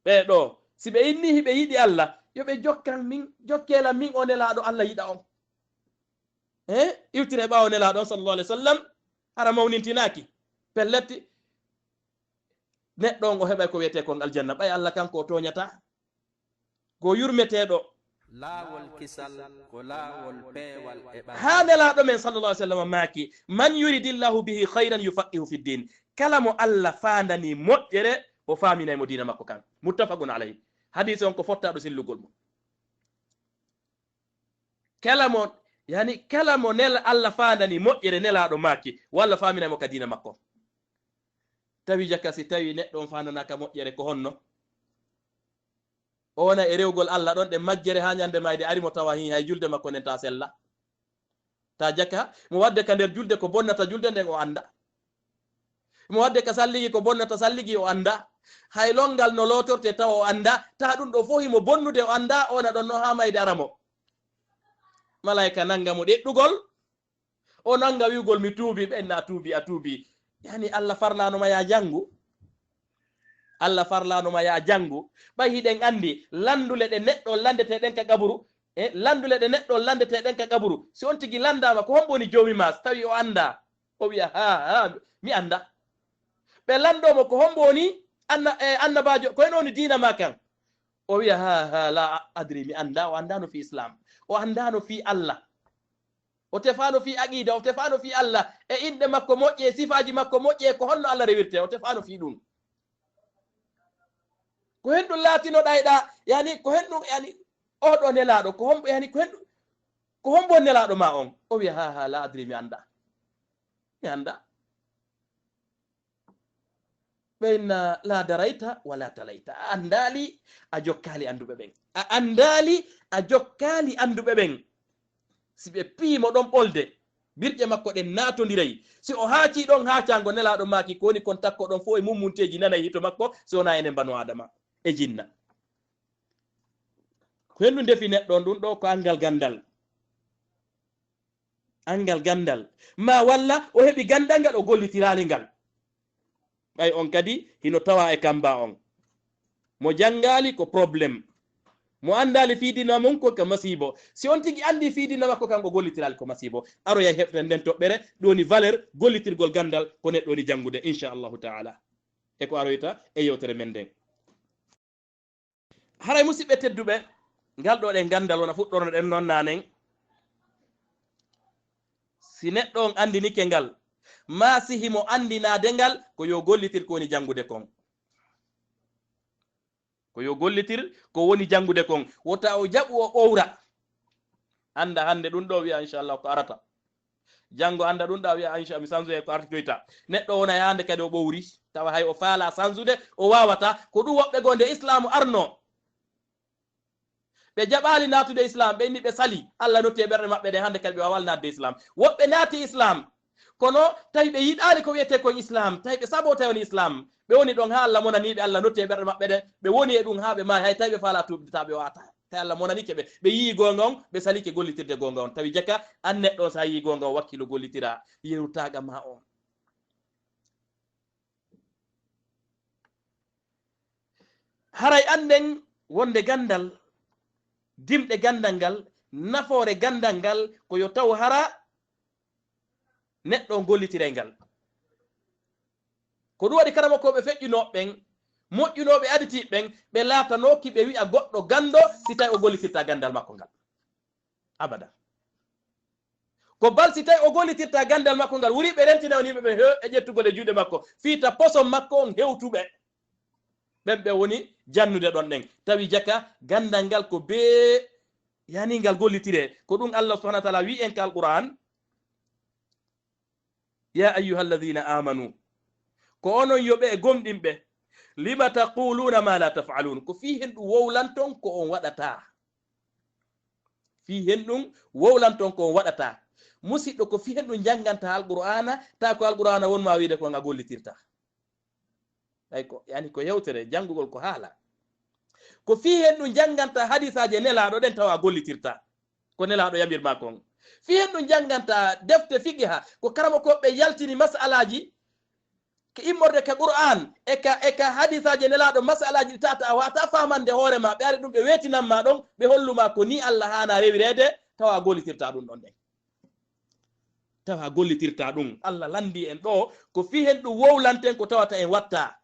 ɓee ɗoo, si ɓe inni hiɓe yiɗi Allah, yo ɓe jokkan min, jokkee lan min o Nelaaɗo Allah yiɗa on. E, iwtira e ɓaawo Nelaaɗo on sallallahu alayhi wa sallam, hara mawnintinaaki. Pellet, neɗɗo on o heɓay ko wiyetee kon aljanna, ɓay Allah kanko o tooñataa. Ko yurmeteeɗo. Laawol kisal ko laawol peewal e ɓandu. Haa Nelaaɗo men sallallahu alayhi wa sallam maaki, "Man yuridillahu bihi khayran yufaqihu fid din." Kala mo Allah faandani moƴƴere, o faaminay mo diina makko kan. Muttafaqun alayhi. Hadiisi on ko fottaaɗo sellugol mo. Kala mo, yani, kala mo nel-, Allah faandani moƴƴere, Nelaaɗo maaki, wo Allah faaminay mo ka diina makko. Tawi jaka si tawi neɗɗo on faandanaaka moƴƴere, ko honno? O wona e rewgol Allah ɗon ɗe majjere haa ñande mayde ari mo tawa hin hay julde makko nden ta sella. Ta jaka, mo wadde ka nder julde ko bonnata julde nden o annda. Mo wadde ka salligi ko bonnata salligi o annda. Hay longal no lootorte tawa o annda. Ta ɗum ɗo fof himo bonnude o annda, o wona ɗon no haa mayde ara mo. Malaika nanga mo ɗeɗɗugol. O nanga wi'ugol, "Mi tuubi." Ɓen na, "A tuubi, a tuubi." Yani Allah farlaano ma ya janngu. Allah farlaano ma ya janngu. Ɓay hiɗen anndi lanndule ɗe neɗɗo on lanndetee ɗen ka qaburu. E lanndule ɗe neɗɗo on lanndetee ɗen ka qaburu. Si on tigi lanndaama, ko hombo woni joomi ma? Si tawi o annda, o wi'a, "Ha, ha, mi annda." Ɓe lanndoo mo, "Ko hombo woni anna-, e annabaajo? Ko heno woni diina ma kan?" O wi'a, "Ha, ha, la adri, mi annda." O anndaano fi Islam. O anndaano fi Allah. O tefaano fii aqiida, o tefaano fii Allah, e inɗe makko moƴƴe, e sifaaji makko moƴƴe, e ko honno Allah rewirtee, o tefaano fii ɗum. Ko hen ɗum laatinoɗaa e ɗaa, yani, ko hen ɗum, yani, oo ɗoo nelaaɗo, ko hombo, yani, ko hen ɗum, ko hombo nelaaɗo ma on? O wi'a, "Ha, ha, la adri, mi annda. Mi annda." Ɓe inna la darayta wala talayta. A anndaali, a jokkaali annduɓe ɓen. A anndaali, a jokkaali annduɓe ɓen. Si ɓe pii mo ɗon ɓolde, birƴe makko ɗen naatondiray. Si o haacii ɗon haacaango, Nelaaɗo maaki, ko woni kon takko ɗon fof e mummunteeji nanay hito makko, si wonaa enen banu Aadama e jinna. Ko henndu ndefi neɗɗo on, ɗun ɗoo ko anngal ganndal. Anngal ganndal. Ma walla o heɓi ganndal ngal, o gollitiraali ngal. Ɓay on kadi hino tawaa e kamba on. Mo janngaali ko problème. Mo anndaali fii diina mun ko ka masiibo. Si on tigi anndii fii diina makko kan o gollitiraali ko masiibo. Aroyay heɓten nden toɓɓere, ɗun woni valeur gollitirgol ganndal ko neɗɗo woni janngude, insha Allahu ta'ala. E ko aroyta e yewtere men nden. Haray musiɓɓe tedduɓe, ngal ɗoo ɗen ganndal wona fuɗɗorno ɗen non naanen. Si neɗɗo on anndinike ngal, maa si himo anndinaade ngal, ko yo gollitir ko woni janngude kon. Ko yo gollitir ko woni janngude kon. Wota o jaɓu o ɓowra. Annda hannde ɗun ɗoo wi'a, insha Allah, ko arata. Janngo annda ɗun ɗoo wi'a, insha, mi sanzoye ko artitoyta. Neɗɗo wona e hannde kadi o ɓowri. Tawa hay o faalaa sanzude, o waawataa. Ko ɗun woɓɓe goo nde Islaamu arnoo. Ɓe jaɓaali naatude Islaam, ɓe inni ɓe salii. Allah notti e ɓerɗe maɓɓe ɗen, hannde kadi ɓe waawaali naatde Islaam. Woɓɓe naati Islaam, kono tawi ɓe yiɗaali ko wi'etee kon Islaam, tawi ɓe sabootay woni Islaam. Ɓe woni ɗon haa Allah monanii ɓe, Allah notti e ɓerɗe maɓɓe ɗen, ɓe woni e ɗun haa ɓe maayi, hay tawi ɓe faalaa tuubde, tawa ɓe wa'ataa. Tawi Allah monaniike ɓe, ɓe yi'i goonga on, ɓe saliike gollitidde goonga on. Tawi jaka, an neɗɗo on, si a yi'i goonga on, wakkilo gollitiraa, yeru taaga maa on. Haray annden wonde ganndal, dimɗe ganndal ngal, nafoore ganndal ngal, ko yo taw hara neɗɗo on gollitiray ngal. Ko ɗun waɗi karamokooɓe feƴƴunooɓe ɓen, moƴƴunooɓe aditiiɓe ɓen, ɓe laatanooki ɓe wi'a goɗɗo ganndo si tawi o gollitirtaa ganndal makko ngal. Abada. Ko bal si tawi o gollitirtaa ganndal makko ngal, wuri ɓe rentina on yimɓe ɓen, he, e ƴettugol e juuɗe makko, fii ta poson makko on hewtuɓe. Ɓen ɓe woni jannude ɗon ɗen. Tawi jaka ganndal ngal ko bee, yani, ngal gollitiree. Ko ɗun Allah subhanahu wa ta'ala wi'i en ka Alqur'aan, "Ya ayyuhalladhina amanu." Ko onon yo ɓe e gomɗinɓe. "Lima taquluna ma la taf'alun." Ko fii honɗun wowlanton ko on waɗataa. Fii honɗun wowlanton ko on waɗataa. Musiɗɗo, ko fii honɗun janngantaa Alqur'aana, taa ko Alqur'aana won maa wi'ude ko on a gollitirtaa. Ay ko, yani ko yewtere, janngugol ko haala. Ko fii honɗun janngantaa hadiisaaji e Nelaaɗo ɗen tawa a gollitirtaa ko Nelaaɗo yamir maa kon. Fii honɗun janngantaa defte fiqiha, ko karamokooɓe yaltini mas'alaaji ka immorde ka Qur'aan, e ka, e ka hadiisaaji e Nelaaɗo, mas'alaaji ɗi tawata a waawataa faamande hoore maa, ɓe ari ɗun ɓe weetinan maa ɗon, ɓe hollu maa ko nii Allah haanaa rewireede, tawa a gollitirtaa ɗun ɗon ɗen. Tawa a gollitirtaa ɗun. Allah lanndii en ɗoo, ko fii honɗun wowlanten ko tawata en wattaa.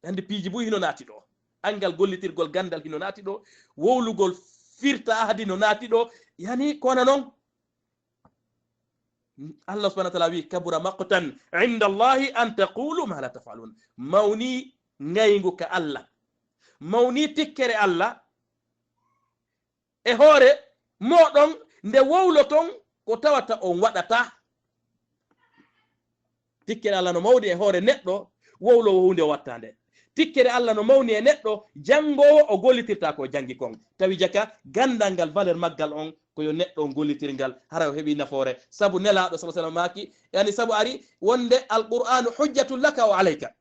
Anndi piiji buy hino naati ɗoo. Anngal gollitirgol ganndal hino naati ɗoo. Wowlugol firta ahadi no naati ɗoo. Yani, ko wano non. Allah subhanahu wa ta'ala wi'i, "Kabura maqtan inda Allahi an taqulu ma la taf'alun." Mawni ngayngu ka Allah. Mawni tikkere Allah e hoore mooɗon nde wowloton ko tawata on waɗataa. Tikkere Allah no mawni e hoore neɗɗo wowloowo huunde o wattaande. Tikkere Allah no mawni e neɗɗo janngoowo o gollitirta ko o janngi kon. Tawi jaka ganndal ngal, valeur maggal on, ko yo neɗɗo on gollitir ngal, hara o heɓi nafoore. Sabu Nelaaɗo sallallahu alaihi wasallam maaki, yani sabu ari wonde Alqur'aanu hujjatun laka wa alayka.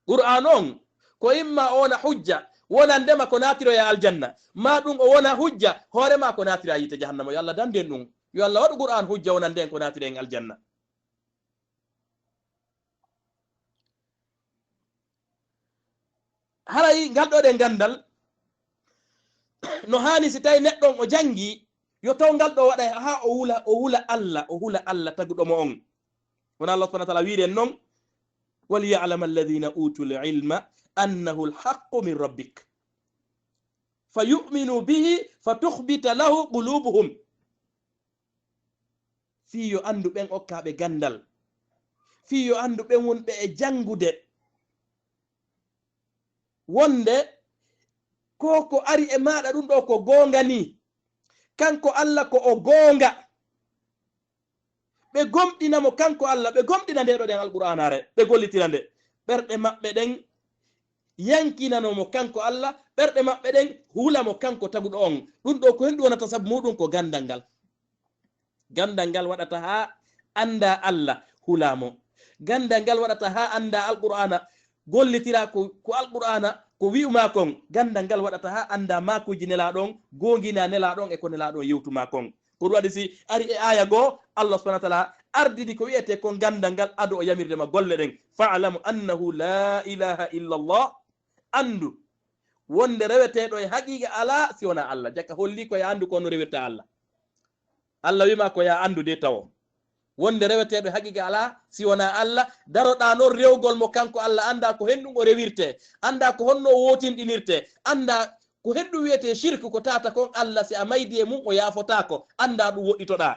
Qur'aan on, ko imma o wona hujja, wonandema ko naatiroya aljanna, maa ɗun o wona hujja, hoore maa ko naatira yiite jahannama. Yo Allah dandu en ɗun. Yo Allah waɗu Qur'aan hujja wonande en ko naatira en aljanna. Haray ngal ɗoo ɗen ganndal, no haani si tawi neɗɗo on o janngi, yo taw ngal ɗoo waɗa haa o wula, o wula Allah, o hula Allah taguɗo mo on. Kono Allah subhanahu wa ta'ala wiiri en non, "Waliya'lama alladhina utul ilma annahu alhaqqu min rabbik, fayu'minu bihi fatukhbita lahu qulubuhum." Fii yo anndu ɓen okkaaɓe ganndal, fii yo anndu ɓen wonɓe e janngude, wonde ko ko ari e maaɗa ɗun ɗoo ko goonga nii, kanko Allah ko o goonga. ɓe gomɗina mo kanko Allah, ɓe gomɗina nde ɗo ɗen Alqur'aanaare, ɓe gollitira nde. Ɓerɗe maɓɓe ɗen yankinano mo kanko Allah, ɓerɗe maɓɓe ɗen hula mo kanko taguɗo on. Ɗum ɗo ko hen ɗum wonata sabu muɗum ko ganndal ngal. Ganndal ngal waɗata haa annda Allah, hula mo. Ganndal ngal waɗata haa annda Alqur'aana, gollitira ko, ko Alqur'aana, ko wi'u maa kon. Ganndal ngal waɗata haa annda maakuuji Nelaaɗo on, goongina Nelaaɗo on e ko Nelaaɗo on yewtu maa kon. Ko ɗum waɗi si ari e aaya goo, Allah subhanahu wa ta'ala ardini ko wi'etee kon ganndal ngal ado o yamirde ma golle ɗen. "Fa'lamu annahu la ilaha illa Allah." Anndu wonde reweteeɗo e haqiiqa alaa si wonaa Allah. Jaka holli ko ya anndu ko no rewirta Allah. Allah wi'ma ko ya anndu de tawo. Wonde reweteeɗo e haqiiqa alaa si wonaa Allah. Daroɗaa non rewgol mo kanko Allah, annda ko hen ɗum o rewirte, annda ko honno o wootinɗinirte, annda ko hen ɗum wi'etee shirku, ko tata kon Allah, si a maydi e mum o yaafotaako, annda ɗum woɗɗitoɗaa.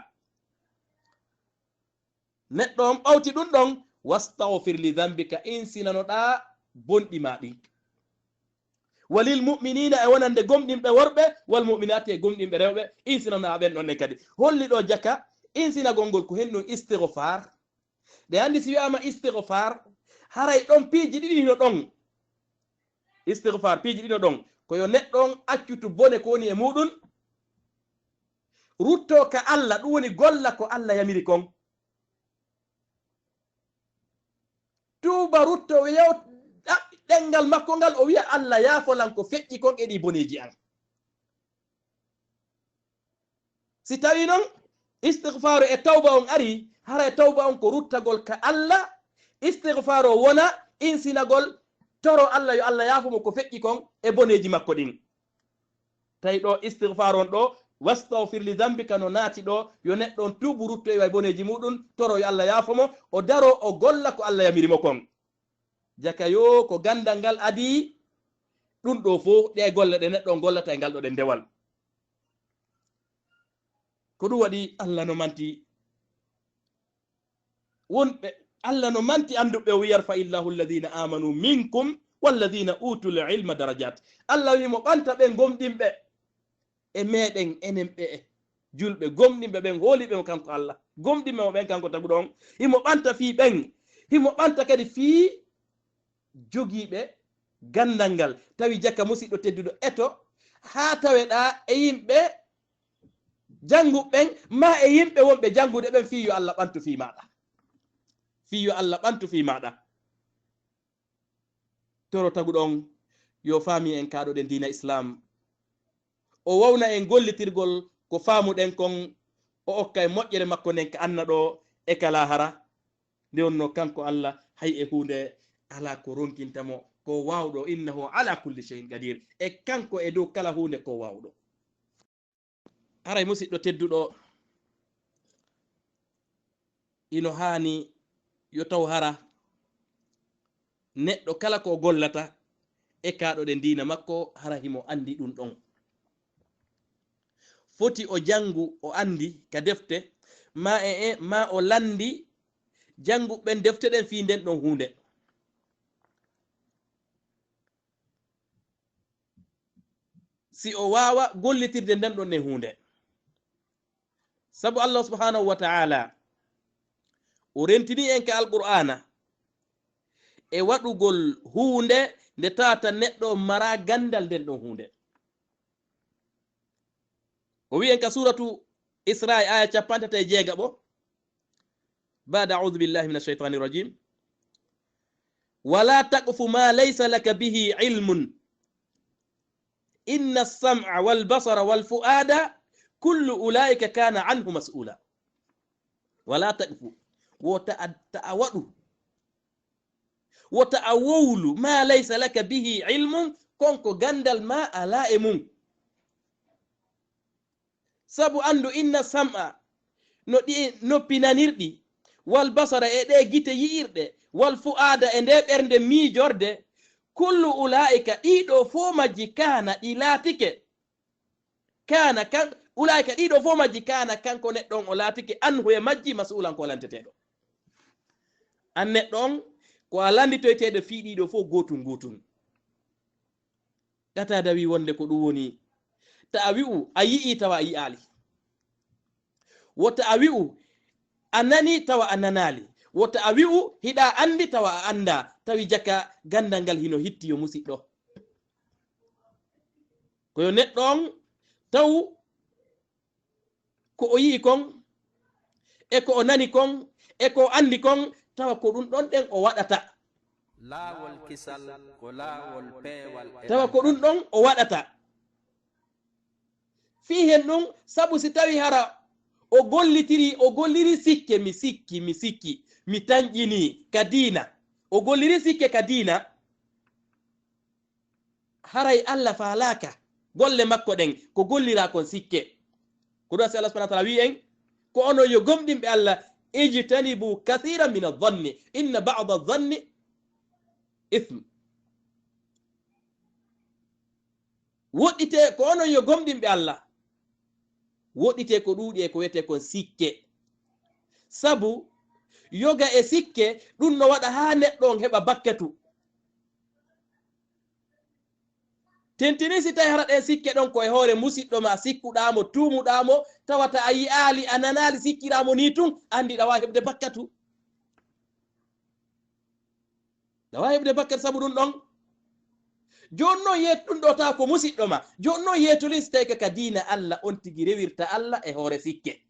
Neɗɗo on ɓawti ɗum ɗon, "Wastaghfir li dhanbika", insinanoɗaa bonɗi maa ɗin. "Walil mu'minina", e wonande gomɗinɓe worɓe, "wal mu'minati", e gomɗinɓe rewɓe, insinanoɗaa ɓen ɗon ɗen kadi. Holli ɗo jaka, insinagol ngol ko hen ɗum istighfar. Ɗe anndi si wi'aama istighfar, haray ɗon piiji ɗiɗi hino ɗon. Istighfar, piiji ɗiɗi no ɗon. Ko yo neɗɗo on accutu bone ko woni e muɗum, rutto ka Allah, ɗum woni golla ko Allah yamiri kon. Tuuba, rutto, o yew-, ɗaɓɓi ɗenngal makko ngal, o wi'a, "Allah, yaafolan ko feƴƴi kon e ɗi boneeji an." Si tawi non istighfaru e tawba on ari, hara e tawba on ko ruttagol ka Allah, istighfaru o wona insinagol, toro Allah yo Allah yaafo mo ko feƴƴi kon e boneeji makko ɗin. Tawi ɗo istighfaru on ɗo, "Wastaghfir li dhanbika", no naati ɗo, yo neɗɗo on tuubu, rutto e way boneeji muɗum, toro yo Allah yaafo mo, o daro, o golla ko Allah yamiri mo kon. Jaka yo ko ganndal ngal adii ɗum ɗo fof, ɗe golle ɗe neɗɗo on gollata e ngal ɗo ɗen dewal. Ko ɗum waɗi Allah no manti wonɓe, Allah no manti annduɓe, o wi'i, "Yarfa'illahu alladhina amanu minkum walladhina utul ilma darajat." Allah wi'i mo ɓanta ɓen gomɗinɓe e meɗen, enen ɓe e julɓe, gomɗinɓe ɓen, hooliɓe mo kanko Allah, gomɗinɓe mo ɓen kanko taguɗo on, himo ɓanta fii ɓen, himo ɓanta kadi fii jogiiɓe ganndal ngal. Tawi jaka, musiɗɗo tedduɗo, eto haa taweɗaa e yimɓe jannguɓe ɓen, maa e yimɓe wonɓe janngude ɓen, fii yo Allah ɓantu fii maaɗa. Fii yo Allah ɓantu fii maaɗa. Toro taguɗo on, yo faami en kaaɗo ɗen diina Islam. O wawna en gollitirgol ko faamuɗen kon, o okka en moƴƴere makko nden ka anna ɗo e ka laahara. Nde wonno kanko Allah, hay e huunde alaa ko ronkinta mo, ko waawɗo, "Innahu ala kulli shay'in qadir." E kanko e dow kala huunde ko waawɗo. Haray musiɗɗo tedduɗo, ino haani yo taw hara neɗɗo kala ko o gollata e kaaɗo ɗen diina makko, hara himo anndi ɗum ɗon. Foti o janngu, o anndi ka defte, ma e, e, ma o lanndi jannguɓe ɓen defte ɗen fii nden ɗon huunde. Si o waawa gollitirde nden ɗon e huunde. Sabu Allah subhanahu wa ta'ala, o rentini en ka Alqur'aana e waɗugol huunde nde tawata neɗɗo on mara ganndal nden ɗon huunde. O wi'i en ka suuratu Isra'i, aya cappanɗe tati e jeegaɓo, بعد أعوذ بالله من الشيطان الرجيم. ولا تقف ما ليس لك به علم إن السمع والبصر والفؤاد كل أولئك كان عنه مسؤولا. ولا تقف. Wota a, ta a waɗu. Wota a wowlu, ما ليس لك به علم, kon ko ganndal ma alaa e mum. Sabu anndu, إن السمع, no ɗi noppi nanirɗi, والبصر, e ɗe gite yi'irɗe, والفؤاد, e nde ɓernde miijorde, كل أولئك, ɗii ɗoo fof majji, كان, ɗi laatike, كان, kan, أولئك, ɗii ɗoo fof majji, كان, kanko neɗɗo on o laatike, عنه, e majji, مسؤولا, ko lanteteeɗo. An neɗɗo on, ko a lannditoyteeɗo fii ɗii ɗoo fof gootun gootun. Qataada wi'i wonde ko ɗum woni, ta a wi'u a yi'ii tawa a yi'aali. Wota a wi'u A nani tawa a nanaali. Wota a wi'u hiɗa anndi tawa a annda. Tawi jaka ganndal ngal hino hitti yo musiɗɗo. Ko yo neɗɗo on taw ko o yi'i kon, e ko o nani kon, e ko o anndi kon, tawa ko ɗun ɗon ɗen o waɗata. Laawol kisal ko laawol peewal e Tawa ko ɗun ɗon o waɗata. Fii hen ɗun, sabu si tawi hara o gollitiri, o golliri sikke, mi sikki, mi sikki, mi tanƴini ka diina. O golliri sikke ka diina, haray Alla faalaaka golle makko ɗen, ko golliraa kon sikke. Ko ɗun si Allah subhanahu wa ta'ala wi'i en, ko onon yo gomɗinɓe Alla, ijtanibu kathiran min adh-dhanni, inna ba'da adh-dhanni ithm. Woɗɗitee ko onon yo gomɗinɓe Alla. Woɗɗitee ko ɗuuɗi e ko wi'etee kon sikke. Sabu yoga e sikke, ɗun no waɗa haa neɗɗo on heɓa bakkatu. Tentini si tawi hara ɗen sikke ɗon ko e hoore musiɗɗo ma, sikkuɗaa mo, tuumuɗaa mo, tawata a yi'aali, a nanaali, sikkiraa mo nii tun, anndi ɗa waawi heɓude bakkatu. Ɗa waawi heɓude bakkatu sabu ɗun ɗon. Jooni non yeetu ɗun ɗoo tawa ko musiɗɗo ma. Jooni non yeetolin si tawi ka, ka diina Alla, on tigi rewirta Alla e hoore sikke.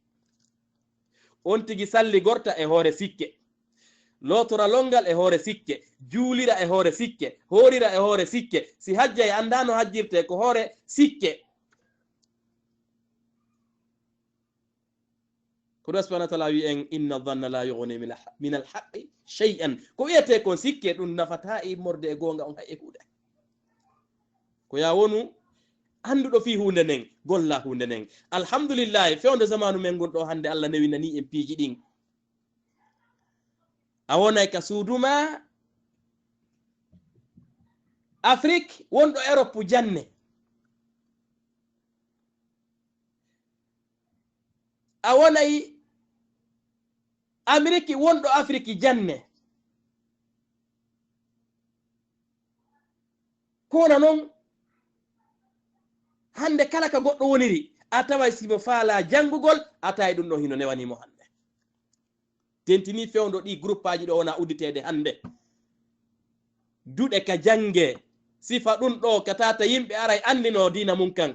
On tigi salligorta e hoore sikke. Lootora longal e hoore sikke. Juulira e hoore sikke. Hoorira e hoore sikke. Si hajja e anndaa no hajjirtee ko hoore sikke. Ko ɗun subhanahu wa ta'ala wi'i en, "Inna dhanna la yughni min al-, min al-haqqi shay'an." Ko wi'etee kon sikke, ɗun nafataa e immorde e goonga on hay e huunde. Ko yaa wonu annduɗo fii huunde nden, golla huunde nden. Alhamdulillahi, fewndo zamaanu men ngun ɗoo hannde, Alla newinanii en piiji ɗin. A wonay ka suudu maa Afrik, wonɗo Erop janne. A wonay Ameriki, wonɗo Afrik janne. Kono non, hannde kala ka goɗɗo woniri, a taway si mo faalaa janngugol, a taway ɗun ɗon hino newanii mo hannde. Tentini fewndo ɗii gruppaaji ɗoo wona udditeede hannde. Duɗe ka jannge, sifa ɗun ɗoo ka tata yimɓe aray anndinoo diina mun kan.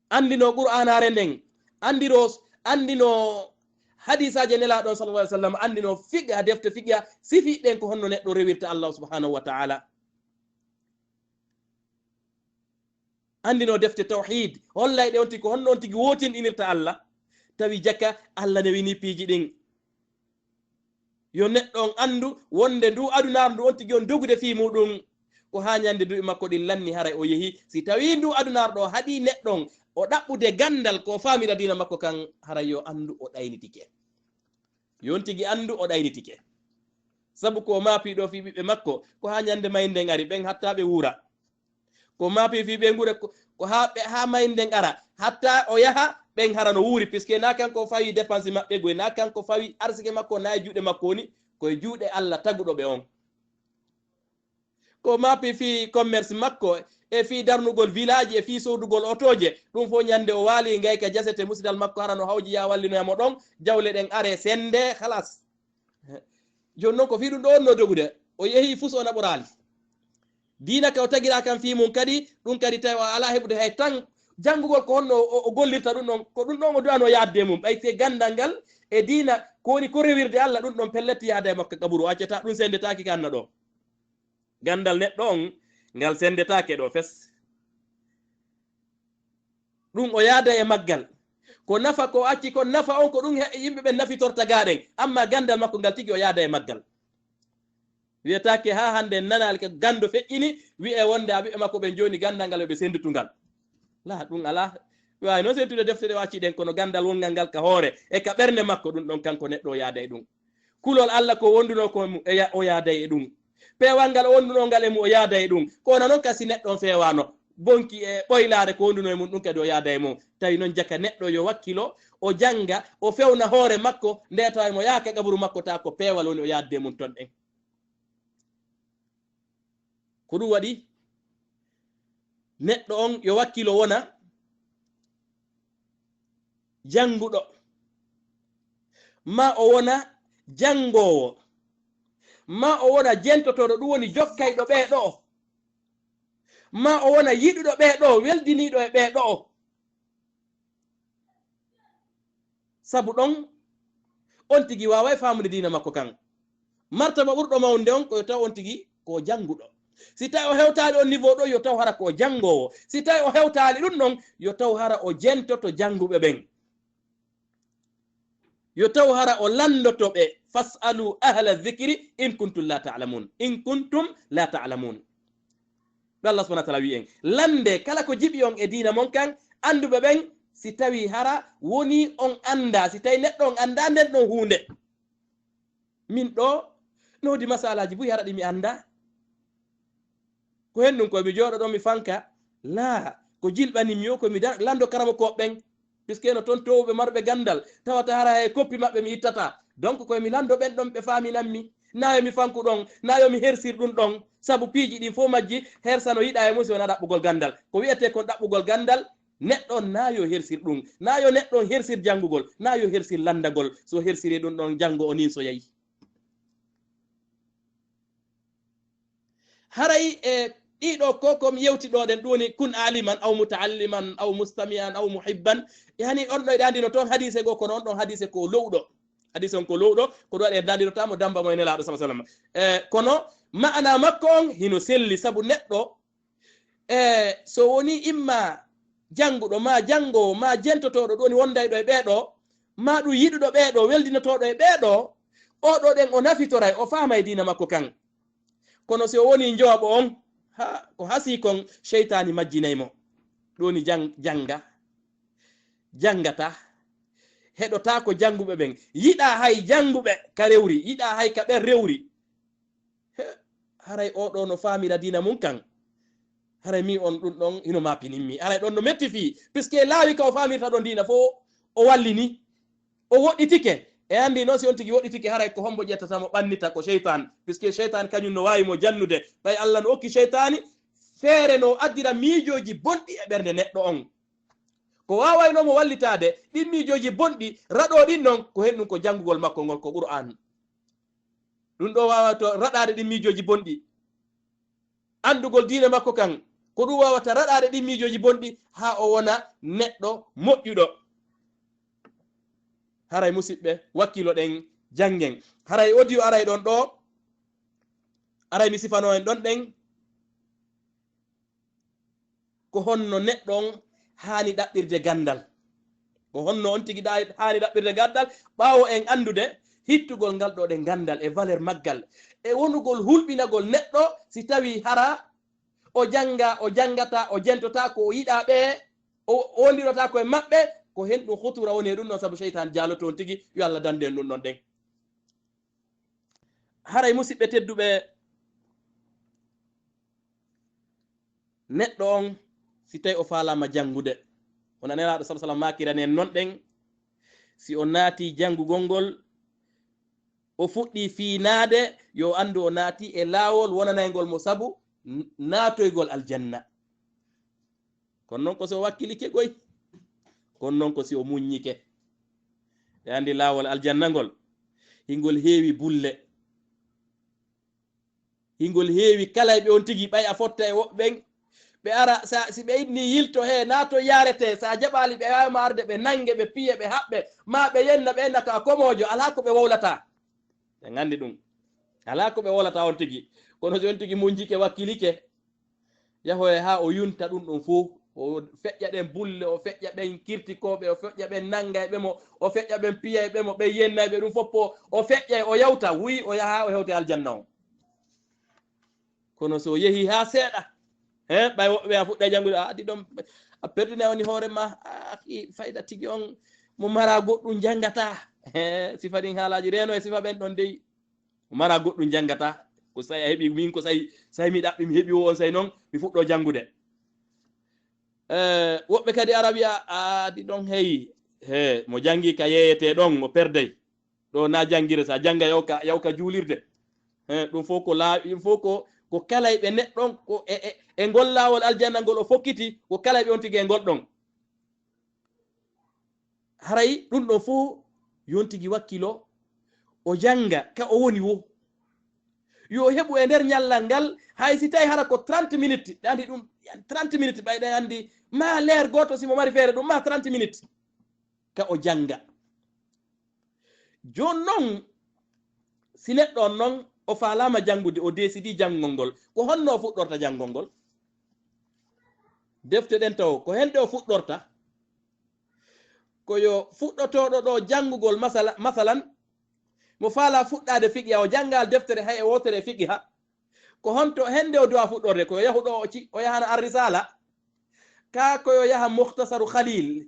Anndinoo Qur'aanaare nden, anndiro-, anndinoo hadiisaaje Nelaaɗo on sallallahu alaihi wasallam, anndinoo fiqha, defte fiqha, sifi ɗen ko honno neɗɗo rewirta Allah subhanahu wa ta'ala. Anndinoo defte tawhiid, hollay ɗe on tigi ko honno on tigi wootinɗinirta Allah. Tawi jaka Allah newini piiji ɗin. Yo neɗɗo on anndu wonde ndu adunaaru ndu on tigi on dogude fii muɗum, ko haa ñande duuɓi makko ɗin lanni haray o yehi. Si tawii ndu adunaaru ɗo haɗii neɗɗo on o ɗaɓɓude ganndal ko o faamira diina makko kan, haray yo anndu o ɗaynitike. Yo on tigi anndu o ɗaynitike. Sabu ko o maapii ɗo fii ɓiɓɓe makko, ko haa ñande mayde nden ari, ɓen hatta ɓe wuura. Ko maapii fii ɓe nguure ko, ko haa ɓe, haa mayde nden ara, hatta o yaha, ɓen hara no wuuri, puisque na kanko o fawi dépense maɓɓe goy, na kanko fawi arsike makko, na e juuɗe makko woni, ko e juuɗe Allah taguɗo ɓe on. Ko maapii fii commerce makko, e fii darnugol village, e fii soodugol otooje, ɗum fof ñande o waali ngay ka jasete musidal makko, hara no hawji ya wallinoya mo ɗon, jawle ɗen are sende, halas. Jooni non ko fii ɗum ɗo wonnoo dogude, o yehi fus o naɓoraali. Diina ka o tagiraa kan fii mum kadi, ɗum kadi tawi o alaa heɓude hay tan janngugol ko honno o, o gollirta ɗum ɗon, ko ɗum ɗon o du'anoo yaadde e mum. Ɓay tee ganndal ngal e diina ko woni ko rewirde Allah, ɗum ɗon pellet yaada e makko qaburu, o accataa ɗum senndetaake ka anna ɗo. Ganndal neɗɗo on ngal senndetaake ɗo fes. Ɗum o yaada e maggal. Ko nafa ko acci kon nafa on ko ɗum he-, yimɓe ɓen nafitorta gaa ɗen. Amma ganndal makko ngal tigi o yaada e maggal. Wiyetaake haa hannde en nanaali ka ganndo feƴƴini, wi'e wonde a ɓiɓɓe makko ɓen jooni ganndal ngal yo ɓe sennditu ngal. Laa, ɗum alaa. Waawi noon senndude defte ɗe o acci ɗen, kono ganndal wonngal ngal ka hoore e ka ɓernde makko, ɗum ɗon kanko neɗɗo o yaada e ɗum. Kulol Allah ko wondunoo ko mu-, e ya-, o yaaday e ɗum. Peewal ngal o wondunoo ngal e mum o yaaday e ɗum. Ko wona noon ka si neɗɗo on feewaano, bonki e ɓoylaare ko wondunoo e mum ɗum kadi o yaaday e mum. Tawi noon jaka neɗɗo yo wakkilo, o jannga, o fewna hoore makko, nde tawa mo yaaka qaburu makko taa ko peewal woni o yaadde e mum ton ɗen. Ko ɗum waɗi neɗɗo on yo wakkilo wona jannguɗo. ma o wona janngoowo, ma o wona jentotooɗo, ɗum woni jokkayɗo ɓee ɗoo, ma o wona yiɗuɗo ɓee ɗoo, weldiniiɗo e ɓee ɗoo. Sabu ɗon, on tigi waaway faamude diina makko kan. Martaba ɓurɗo mawnde on, ko yo taw on tigi ko jannguɗo. Si tawi o hewtaali on niveau ɗo, yo taw hara ko janngoowo. Si tawi o hewtaali ɗum ɗon, yo taw hara o jentoto jannguɓe ɓen. Yo taw hara o lanndoto ɓe, "Fas'alu ahla dhikri in kuntum la ta'lamun." In kuntum la ta'lamun. Ɓe Allah subhanahu wa ta'ala wi'i en, lande kala ko jiɓi on e diina mon kan, annduɓe ɓen, si tawi hara woni on annda, si tawi neɗɗo on annda nden ɗon huunde. Min ɗo, no woodi masalaaji buy hara ɗi mi annda. Ko hen ɗum ko mi jooɗo ɗon mi fanka? Laa, ko jilɓani mi o ko mi da-, lando karamokooɓe ɓen. Puisque no ton towɓe marɓe ganndal, tawata hara hay koppi maɓɓe mi ittata. Donc, koye mi lando ɓen ɗon ɓe faaminan mi. Na yo mi fanku ɗon, na yo mi hersir ɗum ɗon. Sabu piiji ɗin fof majji, hersa no yiɗa e mum si wona ɗaɓɓugol ganndal. Ko wi'etee kon ɗaɓɓugol ganndal, neɗɗo on na yo hersir ɗum. Na yo neɗɗo on hersir janngugol, na yo hersir lanndagol. So hersiri ɗum ɗon, janngo o nin so yahi. Haray e ɗiɗo ko, ko mi yewti ɗo ɗen, ɗum woni kun aliman, aw mutaalliman, aw mustami'an, aw muhibban. Yani on ɗo e ɗandino toon hadiise goo, kono on ɗon hadiise ko lowɗo. Hadiise on ko lowɗo, ko ɗo e ɗandinota mo damba mo e Nelaaɗo, sallallahu alaihi wasallam. E, kono ma'ana makko on hino selli, sabu neɗɗo, e, so woni imma jannguɗo, ma janngoowo, ma jentotooɗo, ɗum woni wondayɗo e ɓee ɗo, ma ɗum yiɗuɗo ɓee ɗo, weldinotooɗo e ɓee ɗo, oo ɗo ɗen o nafitoray, o faamay diina makko kan. Kono si o woni njooɓo on, ha, ko hasii kon, seytaani majjinay mo. Ɗum woni jang-, jannga, janngata, heɗotaako jannguɓe ɓen, yiɗaa hay jannguɓe ka rewri, yiɗaa hay ka ɓen rewri. He, haray oo ɗo no faamira diina mun kan. Haray mi on ɗum ɗon hino maapinin mi. Haray ɗon no metti fii. Puisque laawi ka o faamirta ɗon diina fof, o wallini, o woɗɗitike. E anndi noon si on tigi woɗɗitike, haray ko hombo ƴettata mo ɓannita? Ko seytaan. Puisque seytaan kañum no waawi mo jannude. Ɓay Allah no okki seytaani feere no addira miijooji bonɗi e ɓernde neɗɗo on. Ko waawaynoo mo wallitaade, ɗin miijooji bonɗi, raɗoo ɗin non, ko hen ɗum ko janngugol makko ngol, ko Qur'aan. Ɗum ɗo waawata raɗaade ɗin miijooji bonɗi. Anndugol diine makko kan, ko ɗum waawata raɗaade ɗin miijooji bonɗi haa o wona neɗɗo moƴƴuɗo. Haray musidɓe, wakkiloɗen, janngen. Haray audio aray ɗon ɗo, aray mi sifanoo en ɗon ɗen. Ko honno neɗɗo on haani ɗaɓɓirde ganndal? Ko honno on tigi ɗa-, haani ɗaɓɓirde ganndal? Ɓaawo en anndude hittugol ngal ɗo ɗe ganndal e valeur maggal, e wonugol hulɓinagol neɗɗo, si tawi hara o jannga, o janngata, o jentota ko o yiɗaa ɓe, o, o wondirota ko e maɓɓe, ko hen ɗum hutura woni e ɗum ɗon, sabu seytaan jaaloto on tigi, yo Allah danndu en ɗum ɗon ɗen. Haray musidɓe tedduɓe, neɗɗo on, si tawi o faalaama janngude, wona Nelaaɗo sallallahu alaihi wasallam maakirani en non ɗen, si o naati janngugol ngol, o fuɗɗi fiinaade, yo anndu o naati e laawol wonanaygol mo sabu n-, naatoygol aljanna. Kono non ko si o wakkilike goy. Kono non ko si o muññike. Ɓe anndi laawol aljanna ngol, hingol heewi bulle. Hingol heewi kala e ɓe on tigi, ɓay a fotta e woɓɓe ɓen. Ɓe ara, sa, si ɓe inni yilto he, naato yaarete, sa jaɓaali ɓe waawi ma arde, ɓe nannge, ɓe piye, ɓe haɓɓe, ma ɓe yenna, ɓe yenna ka komoojo, alaa ko ɓe wowlata. Ɓe nganndi ɗum. Alaa ko ɓe wowlata on tigi. Kono si on tigi muññike, wakkilike, yahoye haa o yunta ɗum ɗum fof. O feƴƴa ɗen bulle, o feƴƴa ɓen kirtikooɓe, o feƴƴa ɓen nanngayɓe mo, o feƴƴa ɓen piyayɓe mo, ɓen yennayɓe ɗum fof, o, o feƴƴa, o yawta, wuy, o yaha, o hewta aljanna on. Kono so yehi haa seeɗa, he, ɓay woɓɓe a fuɗɗa janngude, a addi ɗon, a perdinay woni hoore ma, a, ki fayda tigi on, mo mara goɗɗum janngata. He, sifa ɗin haalaaji reeno e sifa ɓen ɗon dey. Mara goɗɗum janngata. Ko say a heɓi, min ko say, say mi ɗaɓɓi, mi heɓi o on say non, mi fuɗɗo janngude. Eh, woɓɓe kadi ara wi'a, "A, di ɗon hey, he, mo janngi ka yeeyete ɗon, mo perdey. Ɗo na janngire, sa jannga yaw ka, yaw ka juulirde." Eh, ɗum fof ko laa-, ɗum fof ko, ko kalayɓe neɗɗon, ko e, e, e ngol laawol aljanna ngol o fokkiti, ko kalayɓe on tigi e ngol ɗon. Haray ɗum ɗon fof Yo on tigi wakkilo, o jannga ka o woni wo. Yo o heɓu e nder ñallal ngal, hay si tawi hara ko trente minutes, ɗe anndi ɗum, trente minutes ɓay ɗen anndi, ma leer gooto si mo mari feere ɗum, ma trente minutes. Ka o jannga. Jooni non, si neɗɗo on non, o faalaama janngude, o deesidi janngol ngol, ko honno o fuɗɗorta janngol ngol? Defte ɗen taw, ko hen ɗe o fuɗɗorta? Ko yo fuɗɗotooɗo ɗo janngugol, masala-, masalan, mo faala fuɗɗaade fiqiha, o janngal deftere hay e wootere fiqiha. Ko honto hende o duwa fuɗɗorde? Ko yo yahu ɗo o ci-, o yahana Ar-Risala. Ka ko yo yaha Mukhtasaru Khalil.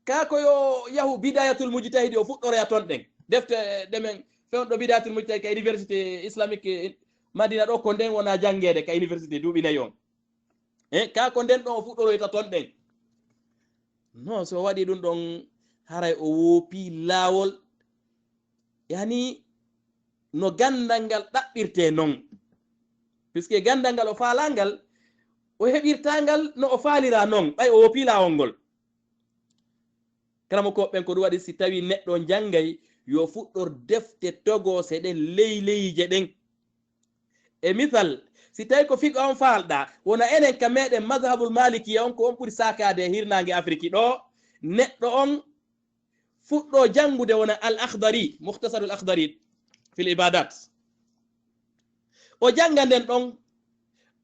Ka ko yo yahu Bidayatul Mujtahid, o fuɗɗoroya ton ɗen. Defte ɗe men fewndo Bidayatul Mujtahid ka Université Islamique, eh, Madina ɗo, ko nden wona janngeede ka université duuɓi nayi on. Eh, ka ko nden ɗon o fuɗɗoroyta ton ɗen. No, so o waɗi ɗum ɗon, haray o woopi laawol. Yani, no ganndal ngal ɗaɓɓirtee non. Puisque ganndal ngal o faalaa ngal, o heɓirtaa ngal no o faaliraa non, ɓay o woopii laawol ngol. Karamokooɓe ɓen, ko ɗum waɗi si tawii neɗɗo on janngay, yo fuɗɗor defte togoose ɗen, ley leyje ɗen. E misal, si tawii ko fiqh on faalɗaa, wona enen ka meɗen mazhabul malikiya on, ko on ɓuri saakaade e hirnaange Afiriki ɗo, neɗɗo on fuɗɗo janngude wona Al Akhdari, Mukhtasarul Akhdari fil Ibadat. O jannga nden ɗon,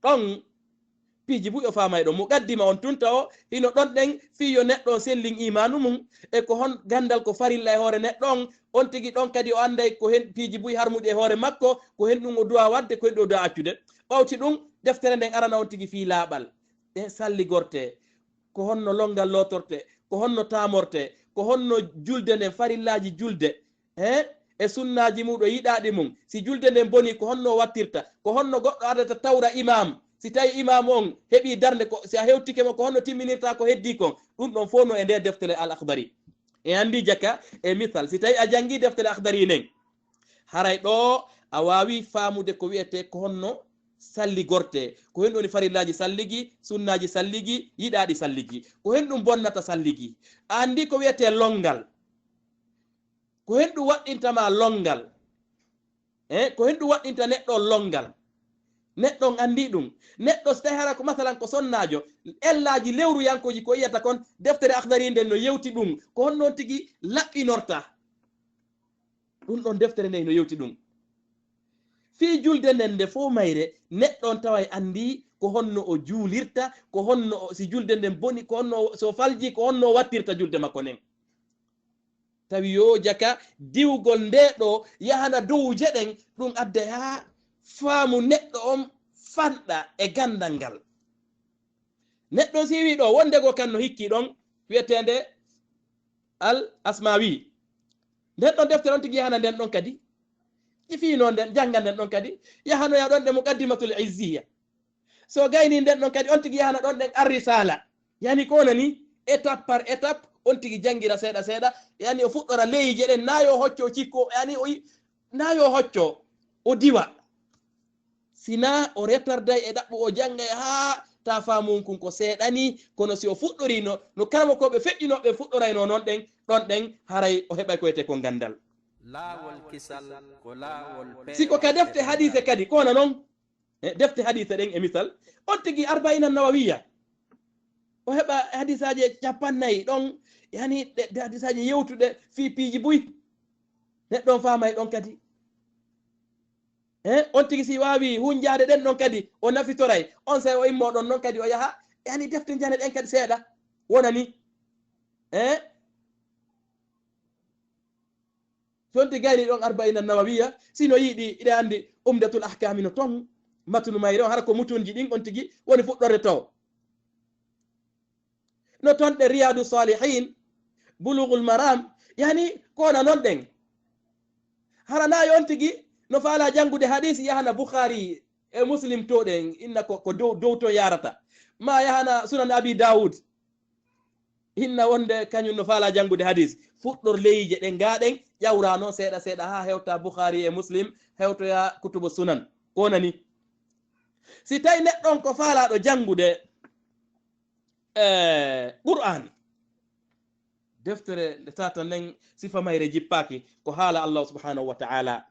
ɗon piiji buy o faamay ɗon. Muqaddima on tunta o, hino ɗon ɗen fii yo neɗɗo on sellin imaanu mum, e ko hon ganndal ko farilla e hoore neɗɗo on, on tigi ɗon kadi o annday ko hen piiji buy harmuɗi e hoore makko, ko hen ɗum o duwa waɗde, ko hen ɗum o duwa accude. Ɓawti ɗum, deftere nden arana on tigi fii laaɓal. E salligorte, ko honno lonngal lootorte, ko honno taamorte, ko honno julde nden, farillaaji julde, he, e sunnaaji muɗum, yiɗaaɗi mum. Si julde nden bonii, ko honno o wattirta? Ko honno goɗɗo ardata tawra imaam? Si tawi imaam on heɓii darnde, ko, si a hewtike mo, ko honno timminirta ko heddii kon? Ɗum ɗon fof no e nder deftere Al Akhdari. E anndi jaka, e misal, si tawi a janngii deftere Akhdari nden, haray ɗo a waawi faamude ko wiyetee ko honno salligorte. Ko hen woni farillaaji salligi, sunnaaji salligi, yiɗaaɗi salligi. Ko hen ɗum bonnata salligi. A anndi ko wiyetee lonngal. Ko hen ɗum waɗɗinta ma lonngal. Eh, ko hen ɗum waɗɗinta neɗɗo on lonngal. Neɗɗo on anndi ɗum. Neɗɗo so tawi hara ko masalan ko sonnaajo, ellaaji lewruyankooji ko yiyata kon, deftere Akhdari nden no yewti ɗum. Ko honno on tigi laɓɓinorta? Ɗum ɗon deftere nde no yewti ɗum. Fii julde nden nde fof mayre, neɗɗo on taway anndi ko honno o juulirta, ko honno o, si julde nden boni, ko honno o, so falji, ko honno o wattirta julde makko nden. Tawi yo jaka diwgol nde ɗo yahana dowuje ɗen, ɗum adda haa faamu neɗɗo on fanɗa e ganndal ngal. Neɗɗo on si wi ɗo wonde goo kan no hikki ɗon wiyeteende Al Asmawi. Nden ɗon deftere on tigi yahana nden ɗon kadi. Ƴifi noon nden, jannga nden ɗon kadi. Yahanoya ɗon ɗe Muqaddimatul Izziya. So gayni nden ɗon kadi, on tigi yahana ɗon ɗen Ar-Risala. Yani ko wona ni, étape par étape, on tigi janngira seeɗa seeɗa. Yani o fuɗɗora leyije ɗen, na yo hocco cikko, yani o yi-, na yo hocco, o diwa. Sina o retarday e ɗaɓɓu o janngay haa ta faamu kun ko seeɗani, kono si o fuɗɗorino, no karamokooɓe feƴƴinooɓe fuɗɗorayno noon ɗen, ɗon ɗen, haray o heɓay ko wiyetee ko nganndal. Laawol kisal ko laawol si ko ka defte hadiise kadi, ko wona noon. E defte hadiise ɗen, e misal, on tigi Arbaina Nawawiya, o heɓa hadiisaaji e cappannayi ɗon, yani ɗe, ɗe hadiisaaji yewtuɗe fii piiji buy. Neɗɗo on faamay ɗon kadi. E on tigi si waawi hunjaade ɗen ɗon kadi, o nafitoray. On sey o immo ɗon non kadi o yaha, yani defte njane ɗen kadi seeɗa. Wona ni? E? Sonti gayni ɗon Arbaina Nawawiya, si no yiɗi, iɗa anndi Umdatul Ahkami no ton, matunu mayre on, hara ko mutunji ɗin on tigi woni fuɗɗorde to. No ton ɗe Riyadu Salihin, Bulughul Maram, yani ko wona non ɗen. Hara na yo on tigi no faala janngude hadiisi, yahana Bukhari e Muslim to ɗen, inna ko, ko dow, dow to yarata. Ma yahana Sunan Abi Dawud. Hinna wonde kañum no faala janngude hadiis. Fuɗɗor leyije ɗen gaa ɗen, ƴawra noon seeɗa seeɗa haa hewta Bukhari e Muslim, hewtoya Kutubu Sunan. Ko wona ni? Si tawi neɗɗo on ko faalaaɗo janngude, eh, Qur'aan, Deftere nde tata nden sifa mayre jippaaki, ko haala Allah subhanahu wa ta'ala.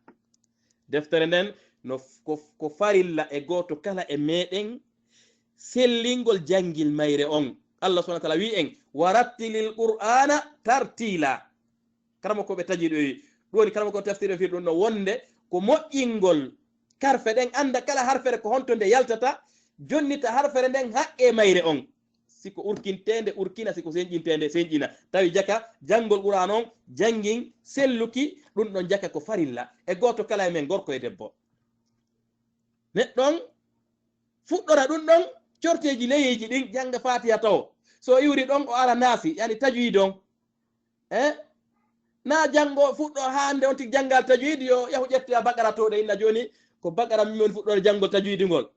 Deftere nden no f-, ko, ko farilla e gooto kala e meɗen sellingol janngil mayre on. Allah subhanahu wa ta'ala wi en, "Warattilil Qur'ana tartila." Karamo ko ɓe taji ɗo yi. Ɗum woni karamo ko tafsir o firi ɗum no wonde ko moƴƴingol karfe ɗen, annda kala harfere ko honto nde yaltata, jonnita harfere nden haqqe mayre on. Si ko urkinteende, urkina, si ko senƴinteende, senƴina. Tawi jaka janngol Qur'an on, janngin, selluki, ɗum ɗon jaka ko farilla. E gooto kala e men, gorko e debbo. Neɗɗo on fuɗɗora ɗum ɗon, corteeji leyeeji ɗin, jannga Fatiha tawo. So iwri ɗon, o ara naasi, yani tajwid on. Eh? Na janngo fuɗɗo hannde on tigi janngal tajwid, yo yahu ƴettoya Baqara to ɗe inna jooni, ko Baqara min woni fuɗɗoore janngol tajwid ngol.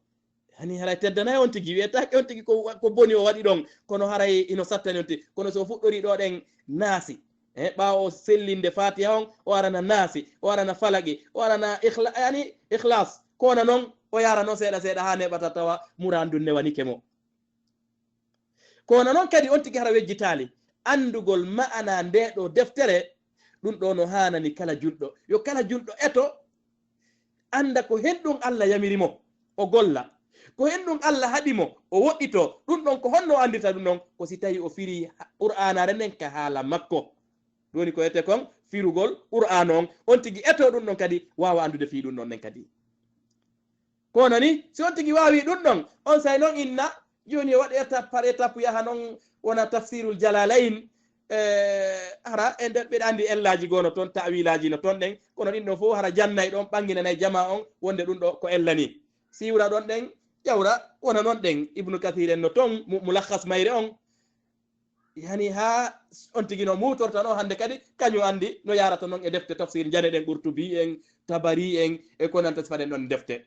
Hani haray teddanay on tigi, wiyetaake on tigi ko, ko boni o waɗi ɗon, kono haray ino sattani on tigi. Kono so o fuɗɗori ɗo ɗen naasi, eh, ɓaawo o sellinde Fatiha on, o arana naasi, o arana falaqi, o arana ikhla-, yani ikhlas. Kono non, o yara non seeɗa seeɗa haa neɓata tawa murandun newanike mo. Kono non kadi on tigi hara wejjitaali. Anndugol ma'ana nde ɗo deftere, ɗum ɗo no haanani kala julɗo. Yo kala julɗo eto, annda ko hen ɗum Allah yamiri mo, o golla. Ko hen ɗum Allah haɗi mo, o woɗɗito. Ɗum ɗon ko honno o anndirta ɗum ɗon? Ko si tawi o firi ha-, Qur'aanaare nden ka haala makko. Ɗum woni ko wiyetee kon firugol Qur'aan on. On tigi eto ɗum ɗon kadi waawa anndude fii ɗum ɗon nden kadi. Ko nani, si on tigi waawi ɗum ɗon, on say non inna, jooni o waɗi étape par étape yaha non wona Tafsirul Jalalayn, eh, hara en ɗe-, ɓeɗa anndi ellaaji goo no ton, ta'wilaaji no ton ɗen, kono ɗin ɗon fof hara jannay ɗon, ɓannginanay jamaa on wonde ɗum ɗo ko ella ni. Siwra ɗon ɗen, ƴawra, wona non ɗen, Ibnu Kathir en no ton, mu-, mulakhas mayre on. Yani haa on tigi no muutorta no hannde kadi, kañum anndi no yaarata non e defte tafsir, njane ɗen Qurtubi en, Tabari en, e ko nanta sifa ɗen ɗon defte.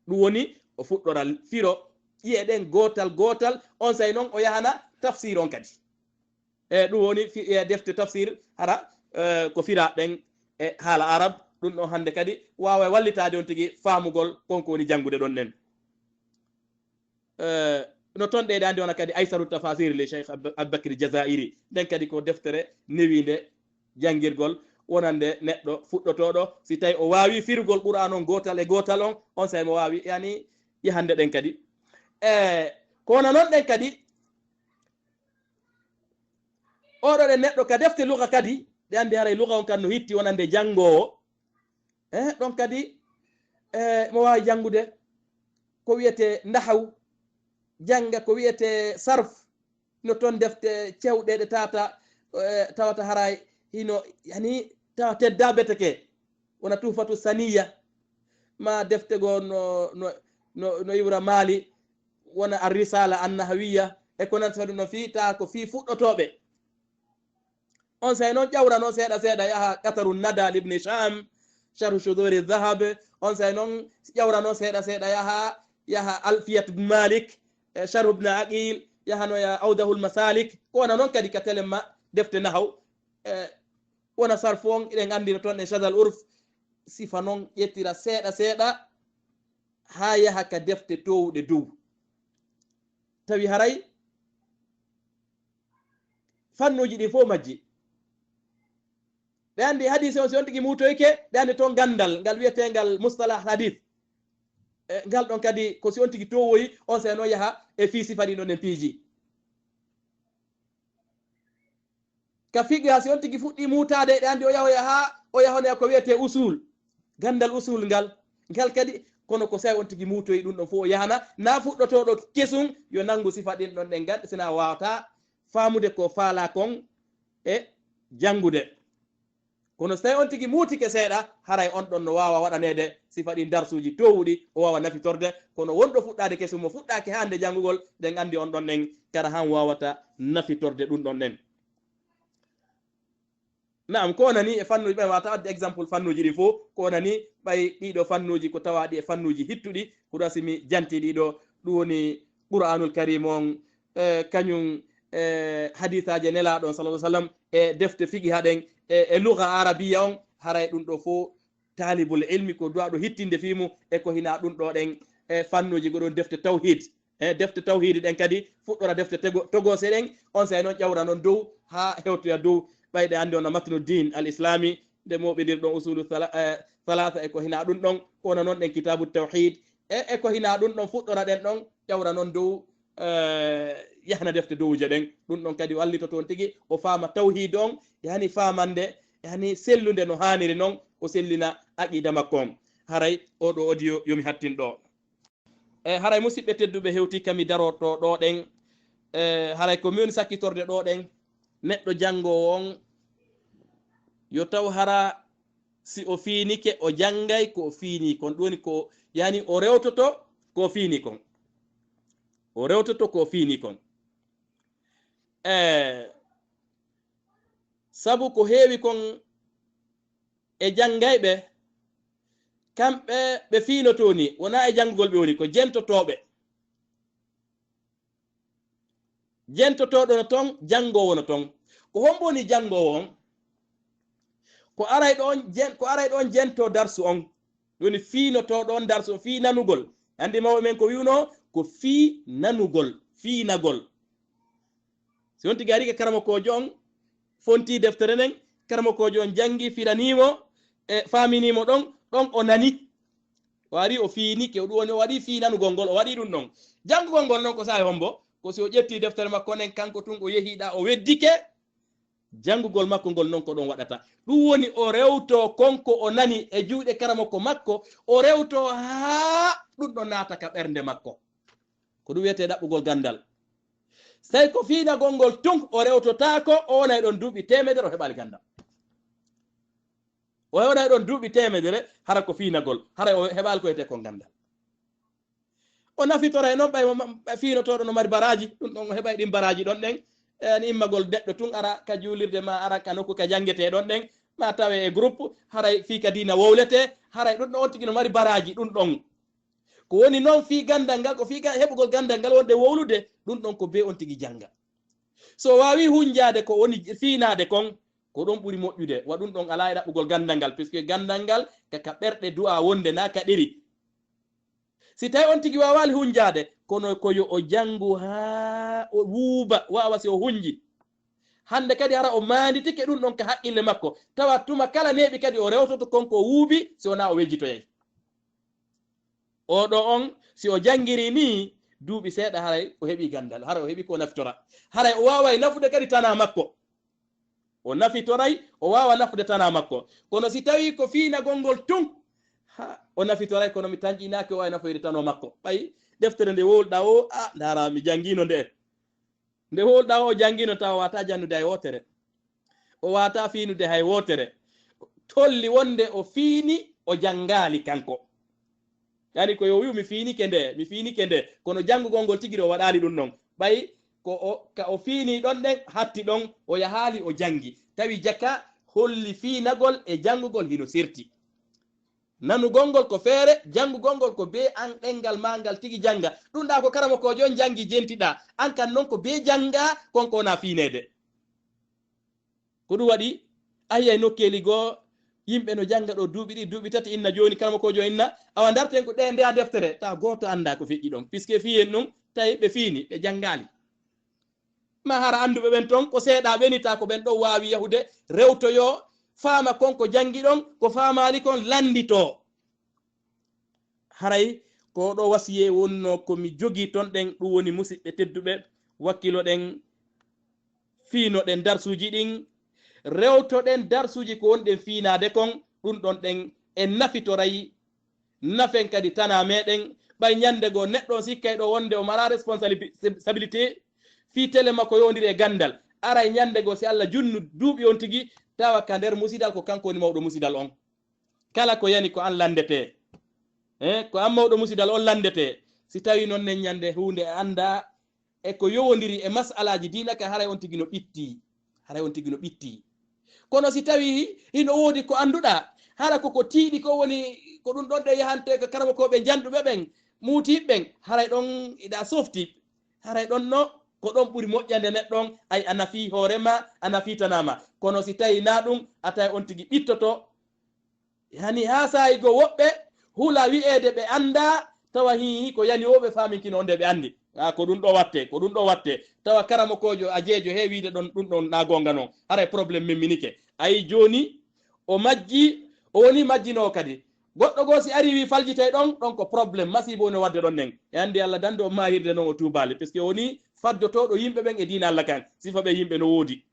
Ɗum woni o fuɗɗora firo ƴi'e ɗen gootal gootal, on say non o yahana tafsir on kadi. E ɗum woni fi-, e defte tafsir hara, eh, ko fira ɗen e haala Arab, ɗum ɗon hannde kadi waawa wallitaade on tigi faamugol kon ko woni janngude ɗon ɗen. Eh, no ton ɗe ɗe anndi wona kadi Aysaru Tafasir le Cheikh Ab-, Abubakri Jazairi. Nden kadi ko deftere newiinde janngirgol wonande neɗɗo fuɗɗotooɗo. Si tawi o waawi firugol Qur'aan on gootal e gootal on, on say mo waawi, yani, yahande ɗen kadi. Eh, ko wona non ɗen kadi, oɗo ɗen neɗɗo ka defte luga kadi, ɗe anndi haray luga on kan no hitti wonande janngoowo. Eh, ɗon kadi, eh, mo waawi janngude ko wiyetee nahaw, jannga ko wiyetee sarf, no ton defte cewɗe ɗe tawata, eh, tawata haray hino, yani, tawa tedda beteke. Wona Tuhfatu Saniya, ma defte goo no, no, no, no Ibra Mali, wona Ar-Risala An-Nahawiya, e ko nanti ɗum no fii, tawa ko fii fuɗɗotooɓe. On say non ƴawra non seeɗa seeɗa yaha Qataru Nada li Ibn Hisham, Sharhu Shuduri Dhahab. On say non ƴawra non seeɗa seeɗa yaha, yaha Alfiyat Ibn Malik, eh, Sharhu Ibn Aqil, yahanoya Awdahul Masalik. Ko wona non kadi ka telemma defte nahaw, eh, wona sarfu on, eɗen anndi no ton e Shadhal Urf. Sifa non ƴettira seeɗa seeɗa haa yaha ka defte toowuɗe dow. Tawi haray fannuuji ɗi fof majji. Ɓe anndi hadiise on, si on tigi muutoyke, ɓe anndi toon ganndal ngal wiyeteengal mustalah hadis. E, ngal ɗon kadi ko si on tigi towoyi, on sey no yaha e fii sifa ɗin ɗon en piiji. Ka fiqha, si on tigi fuɗɗi muutaade, ɓe anndi o yahoya haa o yahonee ko wiyetee usul. Ganndal usul ngal, ngal kadi, kono ko sa'i on tigi muutoyi ɗum ɗon fof o yahana, na fuɗɗotooɗo kesum, yo nanngu sifa ɗin ɗon ɗen ngal, sina waawata faamude ko faalaa kon e janngude. Kono so tawi on tigi muutike seeɗa, haray on ɗon no waawa waɗaneede sifa ɗin darsuuji toowuɗi, o waawa nafitorde. Kono wonɗo fuɗɗaade kesum, mo fuɗɗaaki hannde janngugol, ɗen anndi on ɗon ɗen, kara han waawata nafitorde ɗum ɗon ɗen. Naam, ko wonani e fannuuji, ɓay wata adde exemple fannuuji ɗi fof, ko wonani ɓay ɗiɗo fannuuji ko tawaaɗi e fannuuji hittuɗi, ko ɗo si mi janti ɗiɗo, ɗum woni Qur'aanul Kariim on, e, kañum, e, hadiisaaji Nelaaɗo on, sallallahu alaihi wasallam, e defte fiqhi haɗen, e, e lugha arabiya on, haray ɗum ɗo fof taalibul ilmi ko duwaaɗo hittinde fii mum, e ko hinaa ɗum ɗo ɗen, e fannuuji goɗɗo defte tawhid, e defte tawhiidi ɗen kadi, fuɗɗora defte tego- togoose ɗen, on saa'i noon ƴawra noon dow haa hewtoya dow. Ɓay ɗe anndi on matnu diin al islami, nde mooɓindirɗon usulu sala- eh, salaasa e ko hinaa ɗum ɗon, ko wona noon ɗen kitaabu tawhiid, e e ko hinaa ɗum ɗon fuɗɗora ɗen ɗon, ƴawra noon dow, eh, yahna defte dowuje ɗen. Ɗum ɗon kadi wallitoto on tigi, o faama tawhiid on, yani faamande, yani sellunde no haaniri noon, o sellina aqiida makko on. Haray oo ɗoo audio yo mi hattin ɗoo. E haray musidɓe tedduɓe, hewtii ka mi darotoo ɗoo ɗen. E haray ko mi woni sakkitorde ɗoo ɗen, neɗɗo janngoowo on, yo taw hara si o fiinike, o janngay ko o fiinii kon. Ɗum woni ko, yani o rewtoto ko o fiinii kon. O rewtoto ko o fiinii kon. E sabu ko heewi kon e janngayɓe, kamɓe ɓe fiinotoo ni, wonaa e janngugol ɓe woni, ko jentotooɓe. Jentotooɗo no ton, janngoowo no ton. Ko hombo woni janngoowo on? Ko aray ɗon jen-, ko aray ɗon jentoo darsu on. Ɗum woni fiinotooɗo on darsu on, fii nanugol. Anndi mawɓe men ko wi'unoo? Ko fii nanugol, fiinagol. Si on tigi ari ka karamokoojo on, fontii deftere nden, karamokoojo on janngi, firanii mo, e faaminii mo ɗon, ɗon o nani. O ari o fiinike, o ɗum woni o waɗi fii nanugol ngol, o waɗi ɗum ɗon. Janngugol ngol non ko saa'i hombo? Ko si o ƴetti deftere makko nden, kanko tun o yehi ɗa, o weddike, janngugol makko ngol non ko ɗon waɗata. Ɗum woni o rewtoo kon ko o nani e juuɗe karamoko makko, o rewtoo haa ɗum ɗon naata ka ɓernde makko. Ko ɗum wiyetee ɗaɓɓugol ganndal. Sey ko fiinagol ngol tun o rewtotaako, o wonay ɗon duuɓi teemedere o heɓaali ganndal. O wonay ɗon duuɓi teemedere, hara ko fiinagol, hara o heɓaali ko wiyetee kon ganndal. O nafitoray noon ɓay mo ma-, ɓay fiinotooɗo no mari baraaji, ɗum ɗon o heɓay ɗin baraaji ɗon ɗen. E, ni immagol neɗɗo tun ara ka juulirde ma, ara ka nokku ka janngetee ɗon ɗen, ma tawe e groupe, haray fii ka diina wowletee, haray ɗum ɗon on tigi no mari baraaji ɗum ɗon. Ko woni noon fii ganndal ngal, ko fii ga-, heɓugol ganndal ngal wonde wowlude, ɗum ɗon ko bee on tigi jannga. So o waawii hunjaade ko woni fiinaade kon, ko ɗon ɓuri moƴƴude. Wa ɗum ɗon alaa e ɗaɓɓugol ganndal ngal, puisque ganndal ngal ka, ka ɓerɗe du'a wonde naa ka ɗeri. Si tawi on tigi waawaali hunjaade, kono ko yo o janngu haa o wuuba, waawa si o hunji. Hannde kadi hara o maanditike ɗum ɗon ka haqqille makko. Tawa tuma kala neeɓi kadi o rewtoto kon ko o wuubi, si wonaa o wejjitoyay. Oo ɗoo on, si o janngirii nii duuɓi seeɗa, haray o heɓii ganndal, haray o heɓii ko o naftora. Haray o waaway nafude kadi tanaa makko. O nafitoray, o waawa nafude tanaa makko. Kono si tawii ko fiinagol ngol tun, ha, o nafitoray, kono mi tanƴinaaki o waawi nafoyde tanoo makko. Ɓay deftere nde wowluɗaa o, a, ndaara mi janngiino nde. Nde wowluɗaa o, o janngiino tawa o waawataa jannude hay wootere. O waawataa fiinude hay wootere. Tolli wonde o fiini, o janngaali kanko. Yani ko yo wi'u mi fiinike nde, mi fiinike nde. Kono janngugol ngol tigi o waɗaali ɗum ɗon. Ɓay ko o, ka o fiini ɗon ɗen, hatti ɗon, o yahaali o janngi. Tawi jaka holli fiinagol e janngugol hino serti. Nanugol ngol ko feere, janngugol ngol ko bee an ɗenngal maa ngal tigi jannga. Ɗum ɗaa ko karamokoojo on janngi jentiɗaa. An kan non ko bee janngaa, kon ko wonaa fiineede. Ko ɗum waɗi, a yiyay nokkeeli goo, yimɓe no jannga ɗoo duuɓi ɗiɗi, duuɓi tati, inna jooni karamokoojo inna, awa ndarten ko ɗee ndeya deftere, taa gooto anndaa ko feƴƴi ɗon. Puisque fii en ɗum, tawi ɓe fiini, ɓe janngaali. Ma hara annduɓe ɓen ton, ko seeɗaa ɓe ni, taa ko ɓen ɗon waawi yahude, rewtoyoo, faama kon ko janngi ɗon, ko faamaali kon, lannditoo. Haray ko ɗoo wasiyee wonnoo ko mi jogii ton ɗen, ɗum woni musidɓe tedduɓe, wakkiloɗen, fiinoɗen darsuuji ɗin, rewtoɗen darsuuji ko wonɗen fiinaade kon, ɗum ɗon ɗen en nafitoray, nafen kadi tanaa meɗen, ɓay ñannde goo neɗɗo on sikkay ɗoo wonde o maraa responsabilité fii tele makko yowondiri e ganndal, aray ñannde goo si Alla junnu duuɓi on tigi, tawa ka nder musidal ko kanko woni mawɗo musidal on. Kala ko yani ko an lanndetee. Eh, ko an mawɗo musidal on lanndetee. Si tawii noon nen ñannde huunde a anndaa e ko yowondiri e masalaaji diina ka, haray on tigi no ɓittii. Haray on tigi no ɓittii. Kono si tawii hino woodi ko annduɗaa, hara ko ko tiiɗi ko woni, ko ɗum ɗon ɗe yahantee ko karamokooɓe janɗuɓe ɓen, muutiiɓe ɓen, haray ɗon iɗa softi. Haray ɗon no ko ɗon ɓuri moƴƴande neɗɗo on, ay a nafii hoore maa, a nafii tanaa maa. Kono si tawii naa ɗum, a taway on tigi ɓittoto. Yani haa saa'i goo woɓɓe hula wi'eede ɓe anndaa, tawa hii ko yani wo ɓe faaminkino wonde ɓe anndi. A ko ɗum ɗo watte, ko ɗum ɗo watte. Tawa karamokoojo ajeejo he wiide ɗon, ɗum ɗon na goonga non. Haray problème memminike. Ayi jooni, o majji, o woni majjinoo kadi. Goɗɗo goo si ari wi faljitay ɗon, ɗon ko problème. Masiibo woni wadde ɗon nden. E anndi Allah dande o maayirde non o tuubaali. Puisque o woni faddotooɗo yimɓe ɓen e diina Allah kan. Sifa ɓe yimɓe no woodi.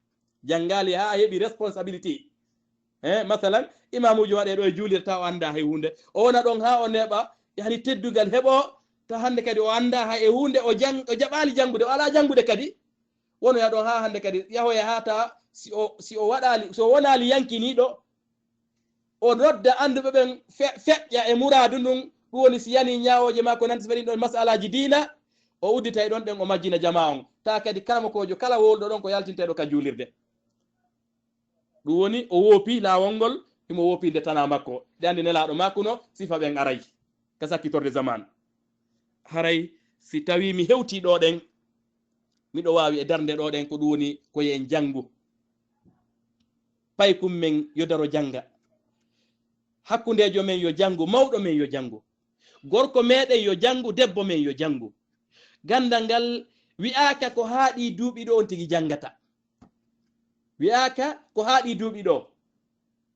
Janngaali haa heɓi responsabilité. Eh, masalan, imaamuujo waɗe ɗo e juulirta o annda hay huunde. O wona ɗon haa o neeɓa, yani teddungal heɓo, ta hannde kadi o annda hay e huunde, o jang-, o jaɓaali janngude, o alaa janngude kadi. Wonoya ɗon haa hannde kadi, yahoya haa ta si o, si o waɗaali, si o wonaali yankiniiɗo, o nodda annduɓe ɓen fe-, feƴƴa e muraadu ndun, ɗum woni si yani ñaawooje maa ko nanti si waɗi ɗon masalaaji diina, o udditay ɗon ɗen o majjina jamaa on. Ta kadi karamokoojo kala wowluɗo ɗon ko yaltintee ɗo ka juulirde. Ɗum woni o woopi laawol ngol, himo woopi nde tanaa makko. Ɗe anndi Nelaaɗo maakuno, sifa ɓen aray ka sakkitorde zaman. Haray si tawii mi hewtii ɗoo ɗen, miɗo waawi e darnde ɗoo ɗen, ko ɗum woni ko yo en janngu. Paykun men yo daro jannga. Hakkundeejo men yo janngu, mawɗo men yo janngu. Gorko meɗen yo janngu, debbo men yo janngu. Ganndal ngal wi'aaka ko haa ɗii duuɓi ɗo on tigi janngata. Wi'aaka ko haa ɗii duuɓi ɗo.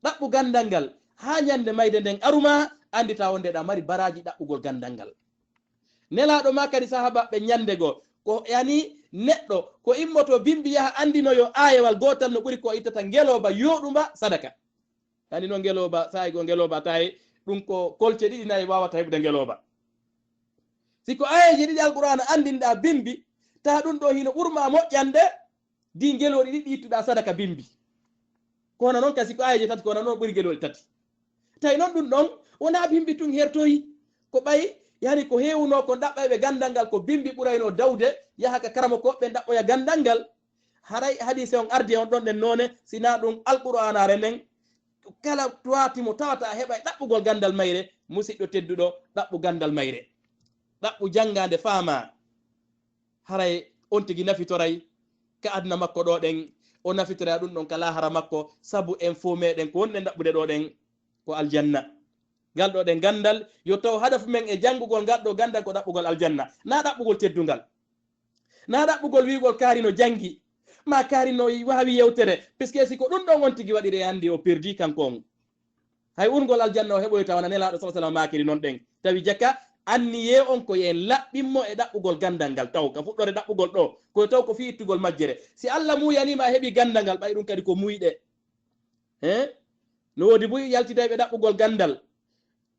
Ɗaɓɓu ganndal ngal haa ñannde mayde nden aruma, anndita wonde ɗa mari baraaji ɗaɓɓugol ganndal ngal. Nelaaɗo ma kadi sahaabaaɓe ñannde goo, ko yani neɗɗo ko immoto bimbi yaha anndinoyo aayewal gootal no ɓuri ko ittata ngelooba yooɗumba sadaka. Yani no ngelooba, saa'i goo ngelooba taye, ɗum ko kolce ɗiɗi nayi waawata heɓude ngelooba. Si ko aayeeje ɗiɗi Alqur'aana anndinɗaa bimbi, taha ɗum ɗo hino ɓurma moƴƴande, di ngelooɗi ɗiɗi ittuɗaa sadaka bimbi. Ko hono non kasi ko aayeeje tati, ko hono non ɓuri ngelooɗi tati. Tawi non ɗum ɗon, wonaa bimbi tun hertoyi. Ko ɓay, yani ko heewunoo kon ɗaɓɓayɓe ganndal ngal, ko bimbi ɓuraynoo dawde, yaha ka karamokooɓe ɓen ɗaɓɓoya ganndal ngal. Haray hadiise on ardi e on ɗon ɗen noone, sinaa ɗum Alqur'aanaare nden, kala tuwaati mo tawata a heɓay ɗaɓɓugol ganndal mayre, musiɗɗo tedduɗo, ɗaɓɓu ganndal mayre. Ɗaɓɓu janngaande faamaa. Haray on tigi nafitoray ka aduna makko ɗo ɗen, o nafitoray ɗum ɗon ka laahara makko, sabu en fof meɗen ko wonɗen ɗaɓɓude ɗo ɗen ko aljanna. Ngal ɗo ɗen ganndal, yo taw hadafu men e janngugol ngal ɗo ganndal ko ɗaɓɓugol aljanna, na ɗaɓɓugol teddungal, na ɗaɓɓugol wi'ugol kaari no janngi, ma kaari no waawi yewtere, puisque si ko ɗum ɗon on tigi waɗi ɗe anndi o perdi kanko on. Hay urngol aljanna o heɓoyta wona Nelaaɗo sallallahu alaihi wasallam maakiri non ɗen. Tawi jaka anniyee on ko yo en laɓɓin mo e ɗaɓɓugol ganndal ngal taw. Ka fuɗɗoore ɗaɓɓugol ɗo, ko taw ko fii ittugol majjere. Si Allah muuyanii ma a heɓi ganndal ngal, ɓay ɗum kadi ko muuyɗe. He? No woodi buy yaltidayɓe ɗaɓɓugol ganndal.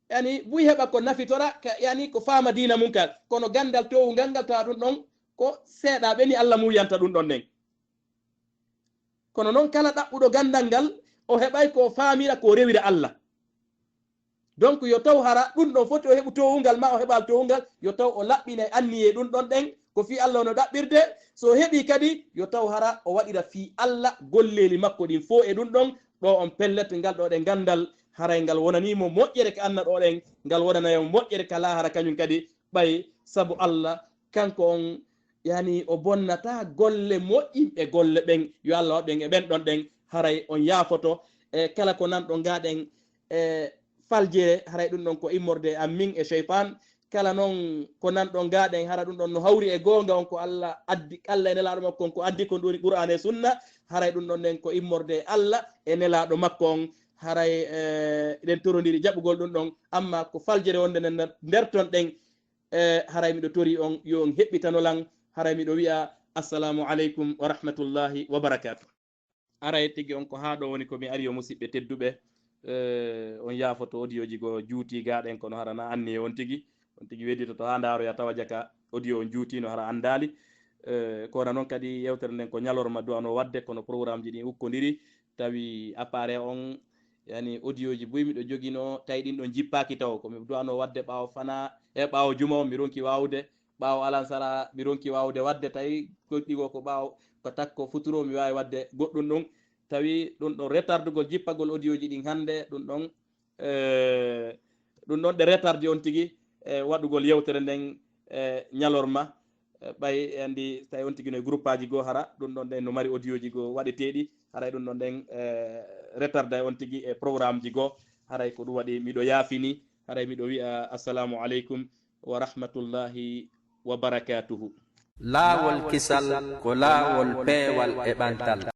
Yani buy heɓa ko nafitora, ka, yani ko faama diina mum ka. Kono ganndal toowungal ngal tawa ɗum ɗon ko seeɗaaɓe ni Allah muuyanta ɗum ɗon ɗen. Kono non kala ɗaɓɓuɗo ganndal ngal, o heɓay ko o faamira, ko o rewira Allah. Donc yo taw hara ɗum ɗon foti o heɓu toowungal ma o heɓaali toowungal, yo taw o laɓɓinay anniyee ɗum ɗon ɗen, ko fii Allah no ɗaɓɓirde. So o heɓii kadi, yo taw hara o waɗira fii Allah golleeli makko ɗin fof e ɗum ɗon. Ɗo on pellet ngal ɗo ɗen ganndal, haray ngal wonanii mo moƴƴere ka aduna ɗo ɗen, ngal wonanay mo moƴƴere ka laahara kañum kadi, ɓay sabu Allah kanko on, yani o bonnata golle moƴƴinɓe golle ɓen, yo Allah waɗ ɓen e ɓen ɗon ɗen, haray on yaafoto e kala ko nanɗon ga ɗen e faljere, haray ɗum ɗon ko immorde e an min e sheytan. Kala non ko nanɗon ga ɗen, hara ɗum ɗon no hawri e goonga on ko Allah addi, Allah e Nelaaɗo makko on ko addi, ko ɗum woni Qur'aana e Sunna, haray ɗum ɗon ɗen ko immorde e Allah e Nelaaɗo makko on, haray, eh, eɗen torondiri jaɓugol ɗum ɗon, amma ko faljere wonde nden nder ton ɗen, eh, haray miɗo tori on yo on heɓɓitano lan, haray miɗo wi'a assalamu aleykum wa rahmatullahi wa barakatuh. Aray tigi on ko haa ɗo woni ko mi ari yo musiɓɓe tedduɓe, eh, on yaafoto audiooji goo juuti ga ɗen kono hara na anniye on tigi, on tigi wedditoto haa ndaaroya tawa jaka audio on juutino hara anndaali. Eh, kono non kadi yewtere nden ko ñalorma du'ano waɗde kono programmeji ɗin ukkodiri tawi appareil on yani audiooji buy miɗo jogino tawi ɗin ɗon jippaaki taw ko mi du'ano waɗde ɓaawo fana e ɓaawo juma on mi ronki waawude ɓaawo alansara mi ronki waawude waɗde tawi goɗɗi goo ko ɓaawo ko takko futuro mi waawi waɗde goɗɗum ɗum tawi ɗum ɗon retardugol jippagol audiooji ɗin hannde ɗum ɗon eh, ɗum ɗon ɗe retardi on tigi e waɗugol yewtere nden e ñalorma e ɓay e anndi tawi on tigi no e groupaaji goo hara ɗum ɗon ɗen no mari audiooji goo waɗeteeɗi haray ɗum ɗon ɗen e retarda e on tigi e programmeji goo haray ko ɗum waɗi miɗo yaafini haray miɗo wi'a assalamu aleykum wa rahmatullahi وبركاته. Laawol kisal ko laawol peewal e ɓantal.